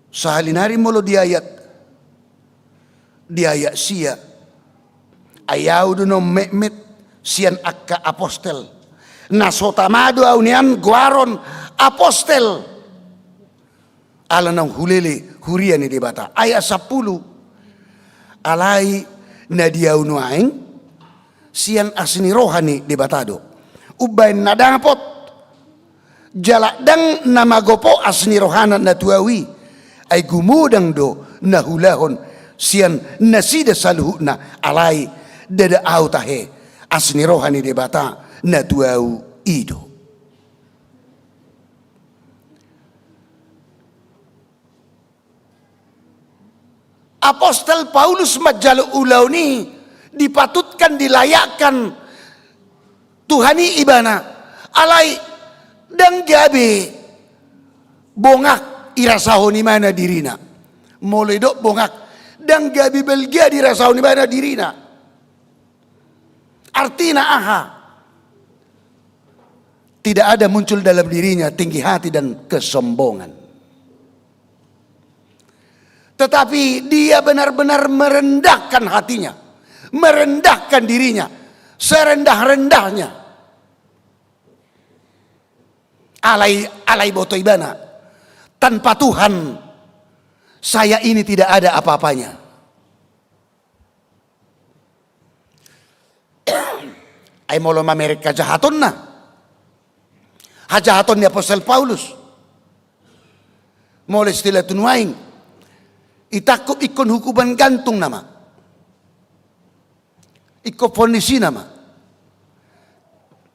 Sahali nari molo di ayat Di ayat sia, ai au do naung metmet sian angka apostel. Na so tama do au nian goaron apostel, ala naung hulele huria ni Debata. Ayat sampulu. Alai na di au nuaeng sian asi ni roha ni Debata do umbaen na dapot, jala ndang na magopo asi ni rohana na tu au i. Ai gumodang do na huulahon sian nasida saluhutna, alai ndada au tahe, asi ni roha ni Debata na tu au i do. Apostel Paulus manjalo ulaon i dipatutkan, dilayakkan Tuhan i ibana, alai ndang gabe bongak irasahon ibana dirina. Molo didok bongak, ndang gabe balga dirasahon ibana dirina. Artina aha? Tidak ada muncul dalam dirinya tinggi hati dan kesombongan. Tetapi dia benar-benar merendahkan hatinya, merendahkan dirinya serendah-rendahnya. Alai, alai boto ibana, tanpa Tuhan, saya ini tidak ada apa-apanya. Ai molo mamereng hajahatonna, hajahaton ni apostel Paulus, molo istilah tu nuaeng, itangkup ingkon hukuman gantung nama, ingkon vonis i nama.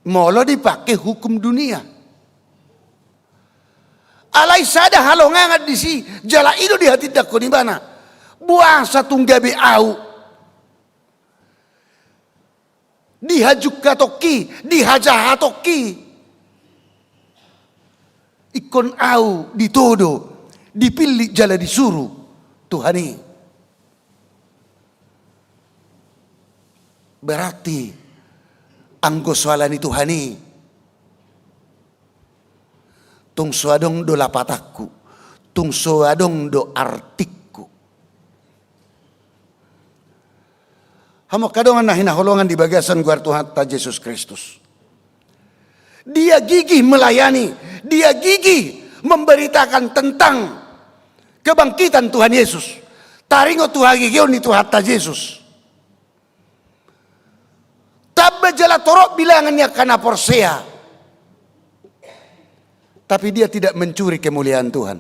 Molo dipake hukum dunia. Alai sada halongangan disi, jala i do dihatindangkon ibana. Boasa tung gabe au dihajungkatonki, dihajahatonki? Ingkon au ditodo, dipillit jala disuru Tuhan i. Berarti anggo so ala ni Tuhan i, tung so adong do lapatanku, tung so adong do artangku. Hamu angka dongan na hinaholongan di bagasan goar Tuhanta Jesus Kristus. Dia gigih melayani, dia gigih memberitakan tentang kebangkitan Tuhan Yesus. Taringot tu hagigion ni Tuhanta Jesus. Tamba jala torop bilangan ni angka na porsea. Tapi dia tidak mencuri kemuliaan Tuhan.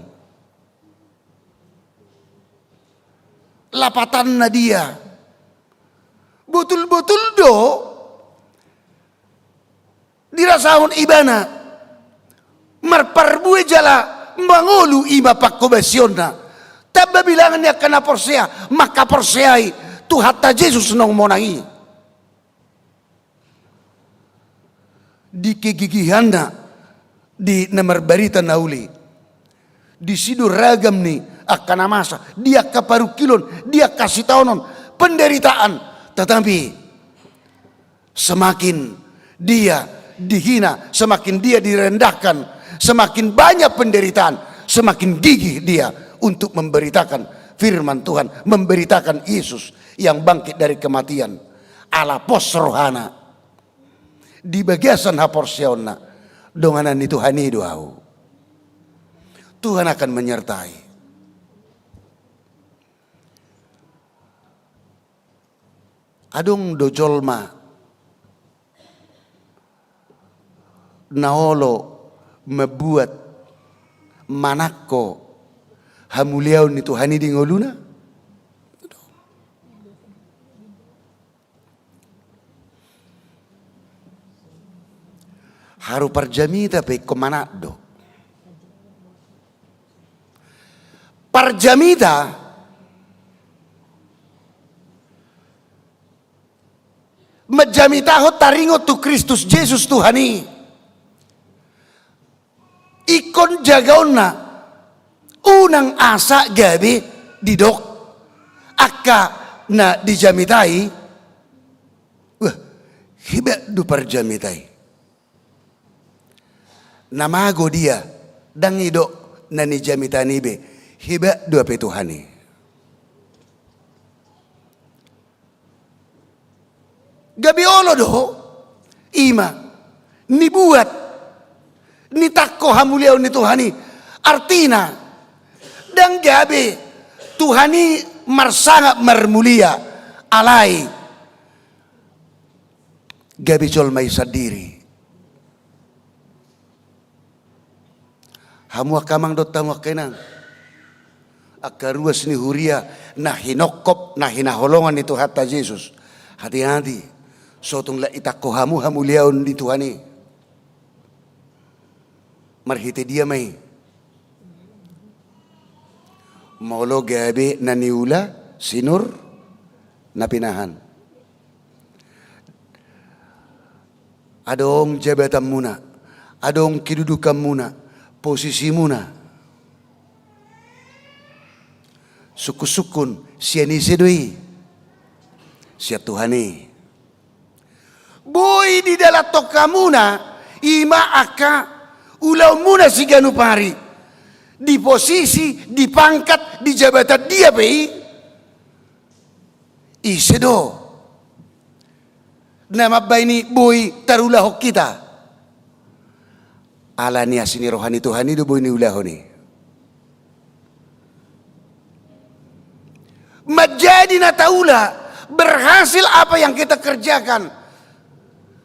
Lapatanna dia. Botul-botul do dirasahon ibana marparbue jala mangolu i ma panghobasionna. Tamba bilangan ni angka na porsea, mangkaporseai Tuhanta Jesus naung monang i. Di kegigihanna, di na marbarita na uli, disi do ragam ni angka na masa, di angka parungkilon, di angka sitaonon, penderitaan. Tetapi semakin dia dihina, semakin dia direndahkan, semakin banyak penderitaan, semakin gigih dia untuk memberitakan firman Tuhan, memberitakan Yesus yang bangkit dari kematian. Ala pos rohana. Di bagasan haporseaonna, donganan ni Tuhan i do au. Tuhan akan menyertai. Adong do jolma na olo mambuat manangko hamuliaon ni Tuhan i di ngoluna? Haru parjamita pe ingkon manat do. Parjamita, manjamitahon taringot tu Kristus Jesus Tuhan i. Ingkon jagaonna, unang asa gabe didok angka na dijamitai, "Wah, hebat do parjamita i." Na mago dia, ndang didok na nijamitana i be, hebat do hape Tuhan i. Gabe olo do, ima, nibuat, nitangko hamuliaon ni Tuhan i. Artina, ndang gabe Tuhan i marsangap marmulia, alai gabe jolma i sandiri. Hamu angka amang dohot hamu angka inang, angka ruas ni huria na hinongkop, na hinaholongan ni Tuhanta Jesus. Hati-hati, so tung la itangko hamu hamuliaon ni Tuhan i, marhite dia ma i? Molo gabe na niula sinur na pinahan. Adong jabatanmuna, adong kedudukanmuna, posisimuna. Sungkun-sungkun, sian ise do i? Sian Tuhan i. Boi didalanhon hamuna, ima angka ulaonmuna siganup ari. Di posisi, di pangkat, di jabatan dia pe i. Ise do na mambaen i boi tarulahon hita? Ala ni asi ni roha ni Tuhan i do boi niulahon i. Manjadi na taula, berhasil apa yang kita kerjakan,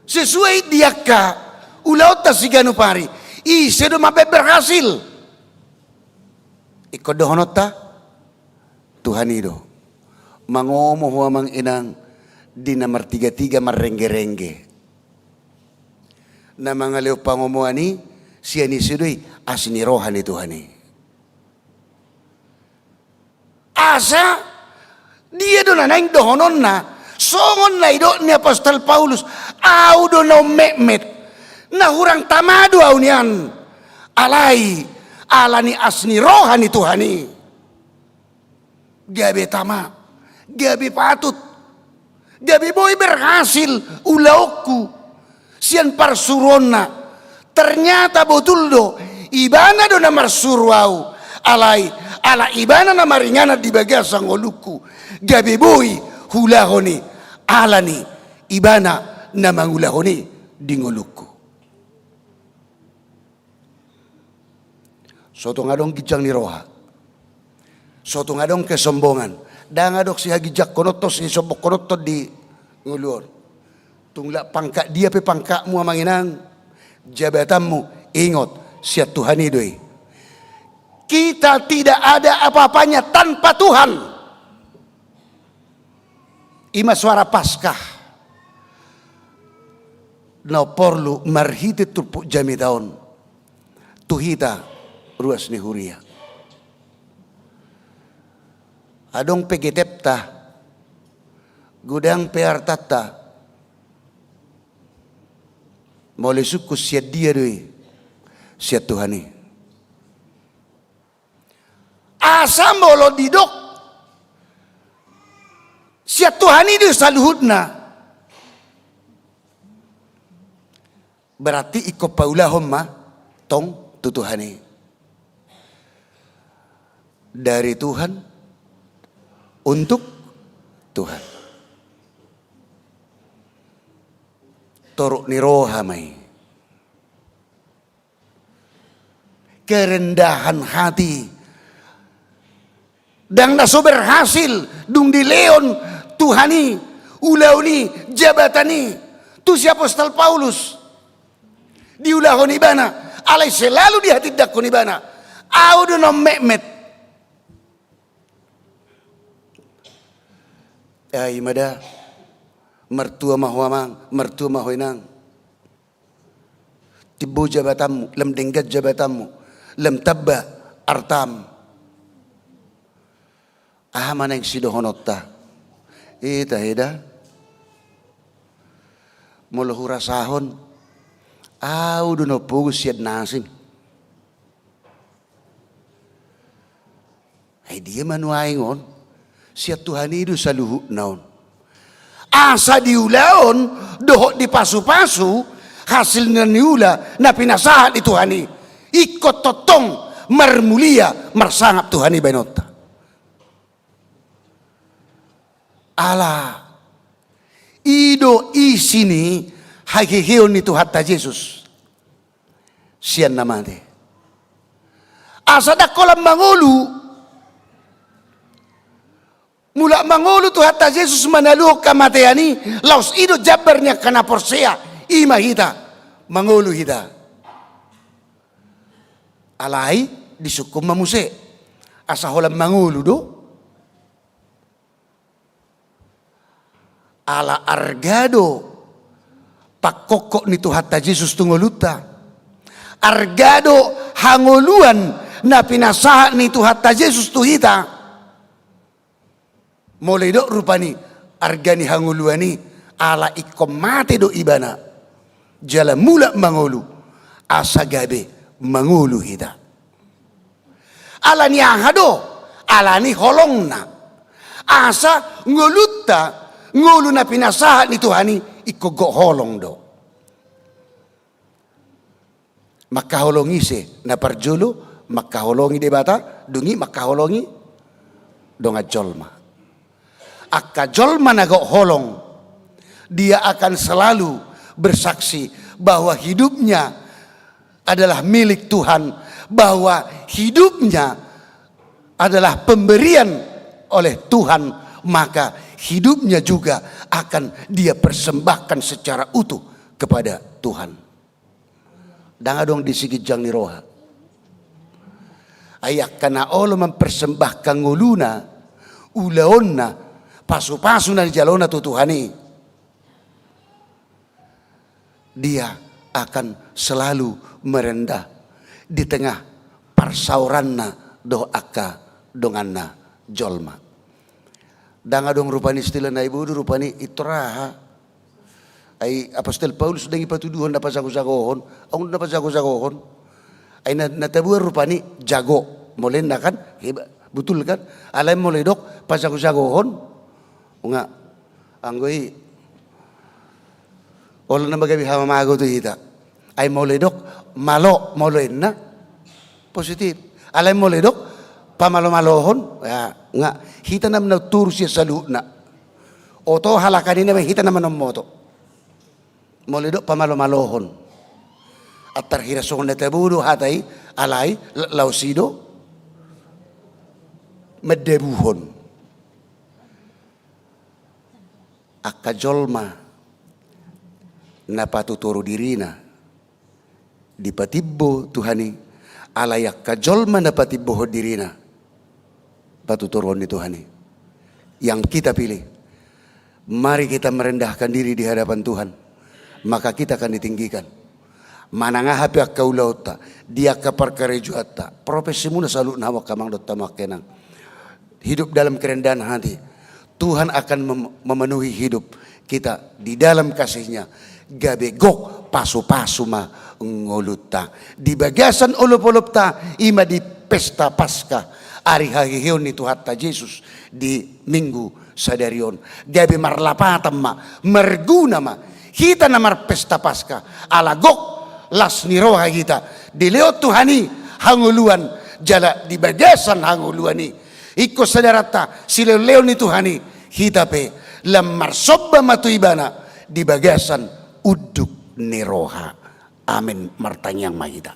sesuai di angka ulaonta siganup ari. Ise do mambaen berhasil? Ingkon dohononta, Tuhan i do. Mangomo ho amang inang di na martiga-tiga marrengge-rengge. Na mangalehon pangomoan i sian ise do i? Asi ni roha ni Tuhan i. Asa dia do na naeng dohononna, songon na nidok ni apostel Paulus, au do na ummetmet, na hurang tama do au nian, alai ala ni asi ni roha ni Tuhan i. Gabe tama, gabe patut, gabe boi berhasil ulaonku sian parsuruonna. Ternyata botul do, ibana do na marsuru au, alai ala ibana na maringanan di bagasan ngolungku, gabe boi huulahon i, ala ni ibana na mangulahon i di ngolungku. So tung adong ginjang ni roha, so tung adong kesombongan, ndang adong sihaginjangkononton, sisombongkononton di ngolu on. Tung la pangkat dia pe pangkatmu amang inang, jabatanmu, ingot, sian Tuhan i do i. Kita tidak ada apa-apanya tanpa Tuhan. Ima suara Paskah na porlu marhite turpuk jamita on tu hita ruas ni huria. Adong pe getepta, godang pe artanta, molo isungkun sian dia do i? Sian Tuhan i. Asa molo didok sian Tuhan i do saluhutna, berarti ingkon paulahon ma tong tu Tuhan i. Dari Tuhan, untuk Tuhan. Torop ni roha ma i. Kerendahan hati. Ndang na so berhasil dung dilehon Tuhan i ulaon i, jabatan i, tu si apostel Paulus. Diulahon ibana, alai selalu dihatindangkon ibana, au do na ummetmet. Ai ima da, martua ma ho amang, martua ma ho inang. Timbo jabatanmu, lam denggan jabatanmu, lam tamba artam. Aha ma naeng sidohononta? Ita heda. Molo hurasahon, au do na umpogu sian na asing. Ai dia ma nuaeng on? Sian Tuhan i do saluhutna on. Asa di ulaon dohot di pasupasu, hasil na niula na pinasahat ni Tuhan i, ingkon tongtong marmulia marsangap Tuhan i baenonta. Ala I do isi ni haheheon ni Tuhanta Jesus sian na mate. Asa ndang holan mangolu. Mulak mangolu Tuhanta Jesus manaluhon hamatean i, laos i do jambar ni angka na porsea, i ma hita, mangolu hita. Alai disungkun ma muse, asa holan mangolu do. Ala arga do pangkokkop ni Tuhanta Jesus tu ngolunta. Arga do hangoluan na pinasahat ni Tuhanta Jesus tu hita. Molo didok rupani arga ni hangoluan i, ala ingkon mate do Ibana jala mulak mangolu, asa gabe mangolu hita. Ala ni aha do? Ala ni holongna. Asa ngolunta, ngolu na pinasahat ni Tuhan i, ingkon gok holong do. Mangkaholongi ise? Na parjolo mangkaholongi Debata, dung i mangkaholongi dongan jolma. Angka jolma na gok holong, dia akan selalu bersaksi bahwa hidupnya adalah milik Tuhan, bahwa hidupnya adalah pemberian oleh Tuhan, maka hidupnya juga akan dia persembahkan secara utuh kepada Tuhan. Ndang adong disi ginjang ni roha. Ai angka na olo mempersembahkan ngoluna, ulaonna, pasu-pasu na nijaloona tu Tuhan i, dia akan selalu merendah di tengah parsaoranna dohot angka donganna jolma. Ndang adong rupani istilah na ibodo rupani, pintor aha. Ai apostel Paulus ndang i patuduhon na pajago-jagohon, adong na pajago-jagohon. Ai na, na taboan rupani jago, molo ninna kan, hebat, betul kan? Alai molo didok pajago-jagohon, nga, anggo i, olo nama gabe hamamago tu hita. Ai molo didok malo, molo ninna positif. Alai molo didok pamalo-malohon, ya, nga hita nama na toru sian saluhutna. Oto halak an i nama hita nama na ummoto. Molo didok pamalo-malohon, antar hira songon na tabo do hata i, alai la-, laos i do mandabuhon. Angka jolma na patutoru dirina dipatimbo Tuhan i, alai angka jolma na patimbohon dirina patutoruhon ni Tuhan i. Yang kita pilih, mari kita merendahkan diri di hadapan Tuhan, maka kita akan ditinggikan. Manang aha pe angka ulaonta, di angka parkarejoanta, profesimuna saluhutna, hamu angka amang dohot hamu angka inang. Hidup dalam kerendahan hati. Tuhan akan mem-, memenuhi hidup kita di dalam kasih-Nya. Gabe gok pasu-pasu ma ngolunta. Di bagasan olop-olopta, i ma di pesta Paskah, ari haheheon ni Tuhanta Jesus di Minggu sadari on. Gabe marlapatan ma, marguna ma hita na marpesta Paskah, ala gok las ni roha hita dilehon Tuhan i hangoluan, jala di bagasan hangoluan i, ingkon sadaranta silehon-lehon ni Tuhan i, hita pe lam marsomba ma tu Ibana di bagasan unduk ni roha. Amen. Martangiang ma hita.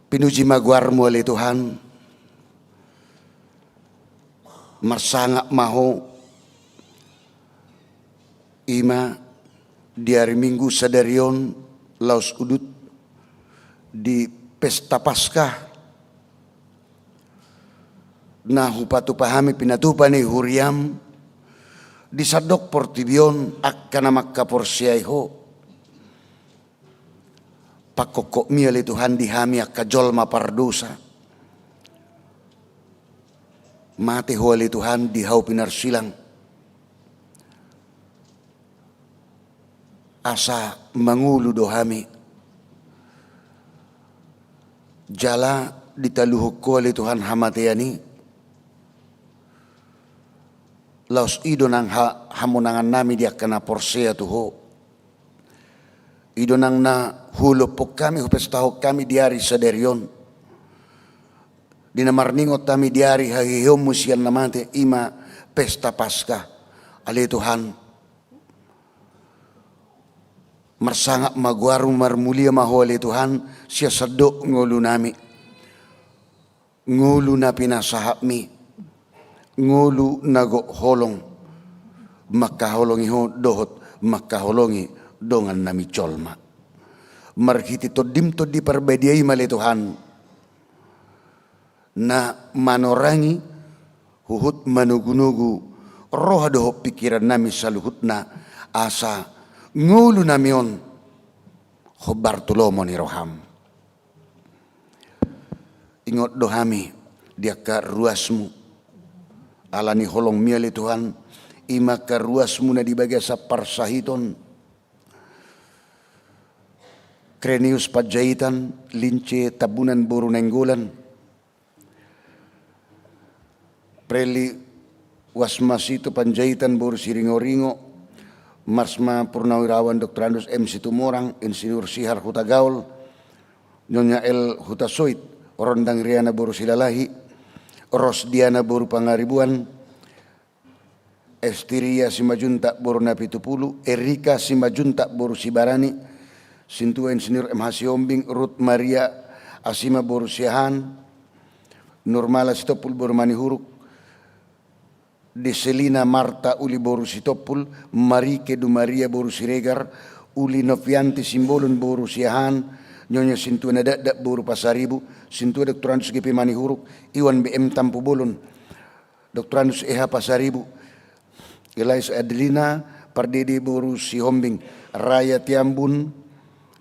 Pinuji ma goar-Mu ale Tuhan. Marsangap ma Ho, i ma di ari Minggu sadari on, laos udut di pesta Paskah, na hupatupa hami pinatupa ni huria-M di sandok portibi on, angka na mangkaporseai Ho. Pangkokkop-Mi ale Tuhan di hami angka jolma pardosa. Mate Ho ale Tuhan di hau pinarsilang, asa mangolu do hami. Jala ditaluhon Ho ale Tuhan hamatean i, laos i do nang ha-, hamonangannami di angka na porsea tu Ho. I do nang na hulophon hami, hupestahon hami di ari sadari on, di na marningot hami di ari haheheonmu sian na mate, i ma pesta Paskah. Ale Tuhan, marsangap ma goarmu, marmulia ma Ho ale Tuhan, sian sandok ngolunami. Ngolu na pinasahatmi, ngolu na gok holong, mangkaholongi Ho dohot mangkaholongi dongannami jolma. Marhite Tondim Tondi Parbadia i ma ale Tuhan, na manorangi, huhut manogunogu roha dohot pingkirannami saluhutna, asa ngolunami on hombar tu lomo ni roham. Ingot do hami di angka ruasmu, ala ni holongmi ale Tuhan, i ma angka ruasmu na di bagasan parsahiton, Krenius Panjaitan, Lince Tambunan boru Nainggolan, Preli Wasmasito Panjaitan boru Siringoringo, Marsma Purnawirawan Doktorandus M Situmorang, Insinyur Sihar Hutagaol, Nyonya L Hutasoit, Rondang Riana boru Silalahi, Rosdiana boru Pangaribuan, Estiria Simanjuntak boru Napitupulu, Erika Simanjuntak boru Sibarani, Sintua Insinyur M H Sihombing, Rut Maria Asima boru Siahaan, Nurmala Sitompul boru Manihuruk, Deselina Marta Uli boru Sitompul, Marike Dumaria boru Siregar, Uli Novianti Simbolon boru Siahaan, Nyonya Sintua Nadakdak boru Pasaribu, Sintua Doktorandus G P Manihuruk, Iwan B M Tampubolon, Doktorandus E H Pasaribu, Elais Adlina Pardede boru Sihombing, Raya Tiambun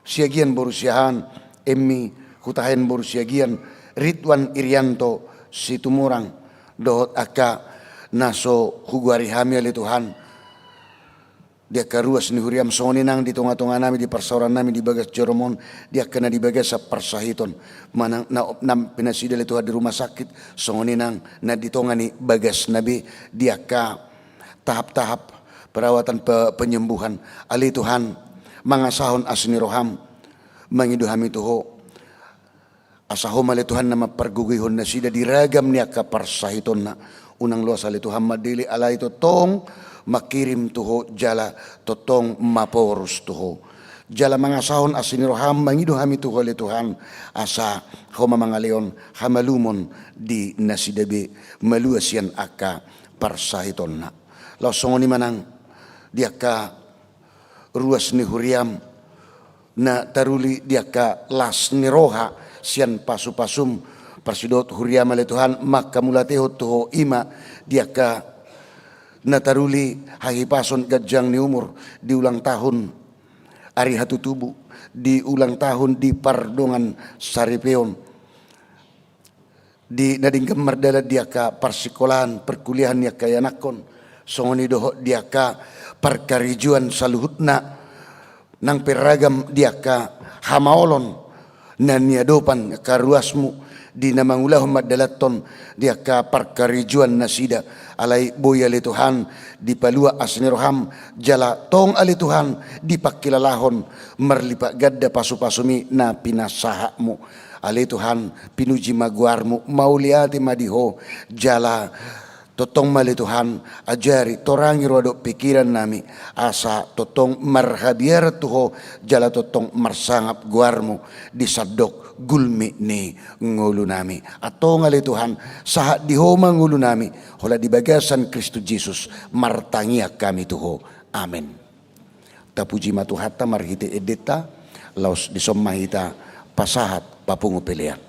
Siagian boru Siahaan, Emmi Hutahaean boru Siagian, Ridwan Irianto Situmorang, dohot angka na so hugoari hami ale Tuhan. Di angka ruas ni huriam songon i nang di tongatonganami, di parsaorannami di bagas joro on, di angka na di bagasan parsahiton, manang na, na pinasida ale Tuhan di rumah sakit, songon i nang na di tonga ni bagasna be di angka tahap-tahap perawatan pe-, penyembuhan. Ale Tuhan, mangasahon asi ni roham, mangido hami tu Ho, asa Ho ma ale Tuhan na mampargogoihon nasida di ragam ni angka parsahitonna. Unang loas ale Tuhan mandele, alai tongtong mangkirim tu Ho jala tongtong maporus tu Ho. Jala mangasahon asi ni roham, mangido hami tu Ho ale Tuhan, asa Ho ma mangalehon hamalumon di nasida be malua sian angka parsahitonna. Laos songon i ma nang di angka ruas ni huriam na taruli di angka las ni roha sian pasupasum, parsidohot huriam ale Tuhan mangkamauliatehon tu Ho, i ma di angka na taruli hahipason, ganjang ni umur, di ulang tahun ari hatutubu, di ulang tahun di pardongan saripeon, di na denggan mardalan di angka parsikolaan, perkuliahan ni angka ianakhon, songon i dohot di angka parkarejoan saluhutna, nang pe ragam di angka hamaolon na niadopan angka ruasmu di na mangulahon mandalanhon di angka parkarejoan nasida. Alai boi ale Tuhan dipalua asi ni roham, jala tong ale Tuhan dipangkilalahon marlipat ganda pasupasumi na pinasahatmu. Ale Tuhan, pinuji ma goarmu, mauliate ma di Ho, jala tongtong ma ale Tuhan, ajari, torangi roha dohot pingkirannami, asa tongtong marhabiaran tu Ho, jala tongtong marsangap goarmu di sandok gulmit ni ngolunami. Antong ale Tuhan, sahat di Ho ma ngolunami, holan di bagasan Kristus Jesus martangiang hami tu Ho. Amen. Tapuji ma Tuhanta marhite endenta, laos dison ma hita pasahat papungu pelean.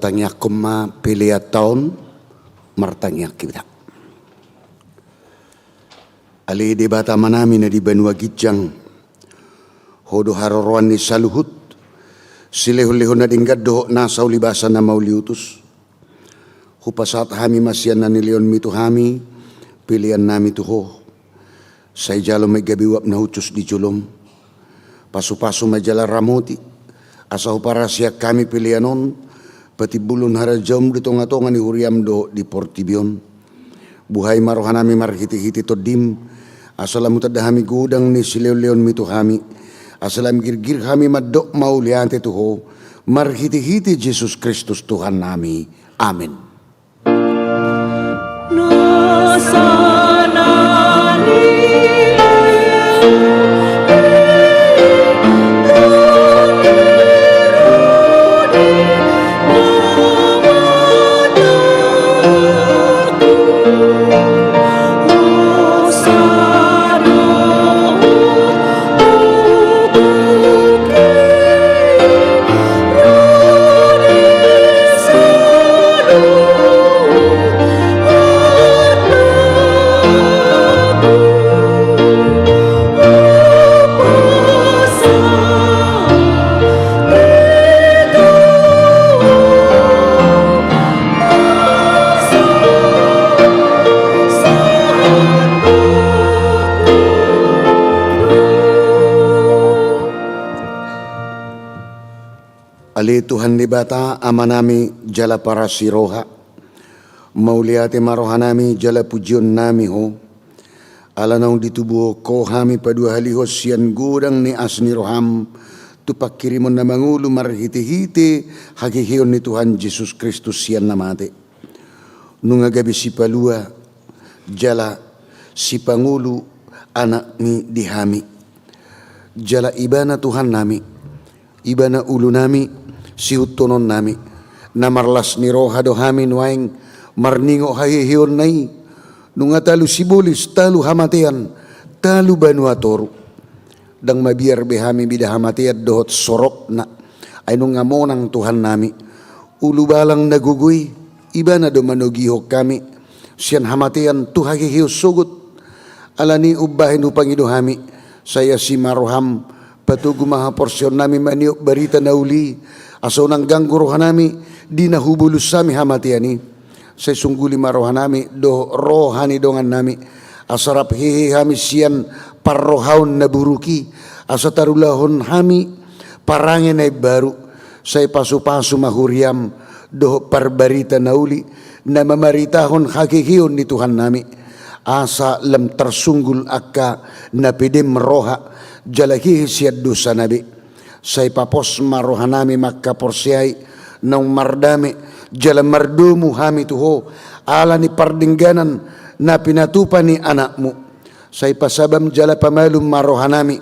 Tangiangkon ma pelean ta on, martangiang hita. Ale Debata Amanami na di banua ginjang, Ho do haroroan ni saluhut silehonlehon na denggan dohot nasa ulibasa na mauliutus. Hupasahat hami ma sian na nilehonMi tu hami peleannami tu Ho. Sai jalo ma i gabe uap na hushus di joloM. Pasupasu ma jala ramoti, asa huparasian hami pelean on, patimbulhon harajaonMu di tongatonga ni huriaM dohot di portibi on. Buhai ma rohanami marhitehite TondiM, asa lam hutanda hami godang ni silehonlehonMi tu hami, asa lam girgir hami mandok mauliate tu Ho, marhitehite Jesus Kristus Tuhannami. Amen. Ale Tuhan Debata, Amanami jala parasi roha, mauliate ma rohanami jala pujionnami Ho, ala naung ditubuhon Ho hami paduahalihon sian godang ni asi ni rohaM tu panghirimon na mangolu marhitehite haheheon ni Tuhan Jesus Kristus sian na mate. Nunga gabe sipalua jala sipangolu AnakMi di hami. Jala Ibana Tuhannami, Ibana ulunami, sihuthononnami, na marlas ni roha do hami nuaeng marningot haheheonna i, nunga talu sibolis, talu hamatean, talu banua toru. Ndang mabiar be hami mida hamatean dohot sorokna, ai nunga monang Tuhannami. Ulubalang na gogo i, Ibana do manogihon hami sian hamatean tu haheheon sogot. Alani i umbahen hupangido hami, sai asi ma rohaM, patogu ma haporseaonnami maniop barita na uli i, asa unang ganggu rohanami di na hubolus hami hamatean i. Sai sungguli ma rohanami dohot roha ni dongannami, asa rap hehe hami sian parrohaon na buruk i, asa tarulahon hami parange na imbaru. Sai pasupasu ma huriaM dohot parbarita na uli na mamaritahon haheheon ni Tuhannami, asa lam tarsunggul angka na pedem roha jala hehe sian dosana be. Sai papos ma rohanami mangkaporseai, naung mardame jala mardomu hami tu Ho, ala ni pardengganan na pinatupa ni AnakMu. Sai pasabam jala pamalum ma rohanami,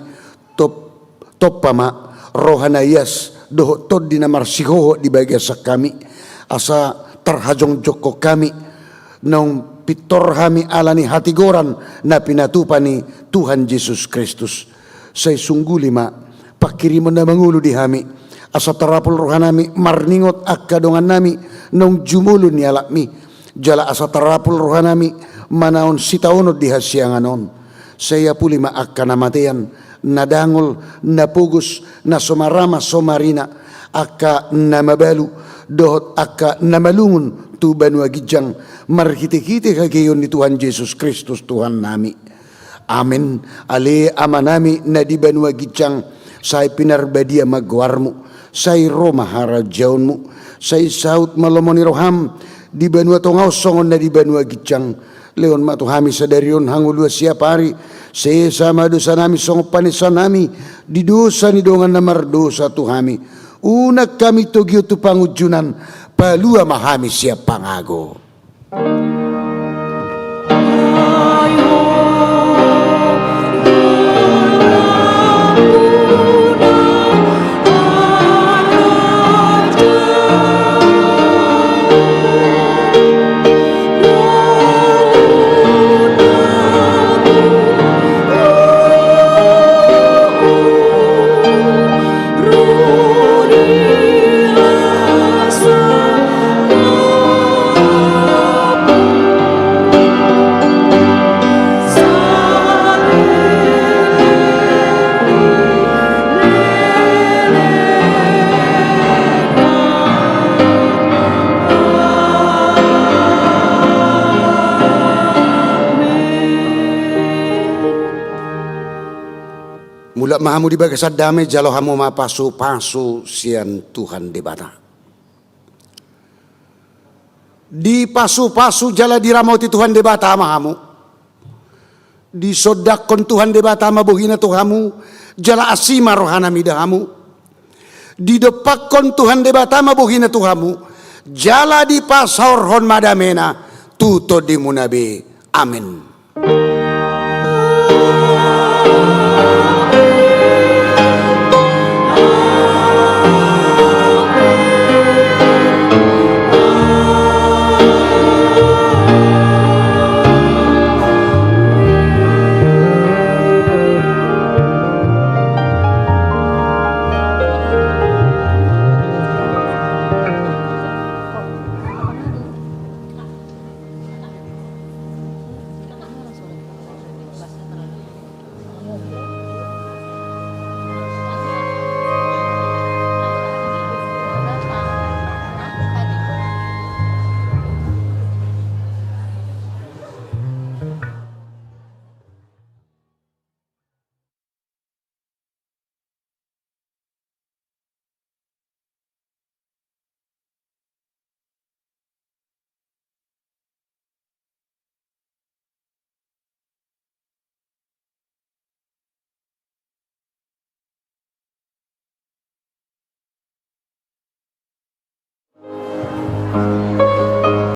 top-, tompa ma roha na ias dohot tondi na marsihohot di bagasan hami, asa tarhajongjongkon hami, naung pintor hami ala ni hatigoran na pinatupa ni Tuhan Jesus Kristus. Sai sungguli ma panghirimon na mangolu di hami, asa tarapul rohanami marningot angka dongannami naung jumolo nialapmi, jala asa tarapul rohanami manaon sitaonon di hasiangan on. Sai apuli ma angka na matean, na dangol, na pogos, na so marama so marina, angka na mabalu, dohot angka na malungun tu banua ginjang, marhitehite haheheon ni Tuhan Jesus Kristus Tuhannami. Amen. Ale Amanami na di banua ginjang, sai pinarbadia ma goarMu, sai ro ma harajaonMu, sai saut ma lomo ni rohaM di banua tonga on songon na di banua ginjang. Lehon ma tu hami sadari on hangoluan siapari, sesa ma dosanami songon panesanami di dosa ni dongan na mardosa tu hami. Unang hami togihon tu pangunjunan, palua ma hami sian pangago. Mulak ma hamu di bagasan dame, jalo hamu ma pasupasu sian Tuhan Debata. Dipasupasu jala diramoti Tuhan Debata ma hamu. Disondangkon Tuhan Debata ma bohina tu hamu, jala asi ma rohana mida hamu. Didompakkon Tuhan Debata ma bohina tu hamu, jala dipasaorhon ma damena tu tondimuna be. Amen.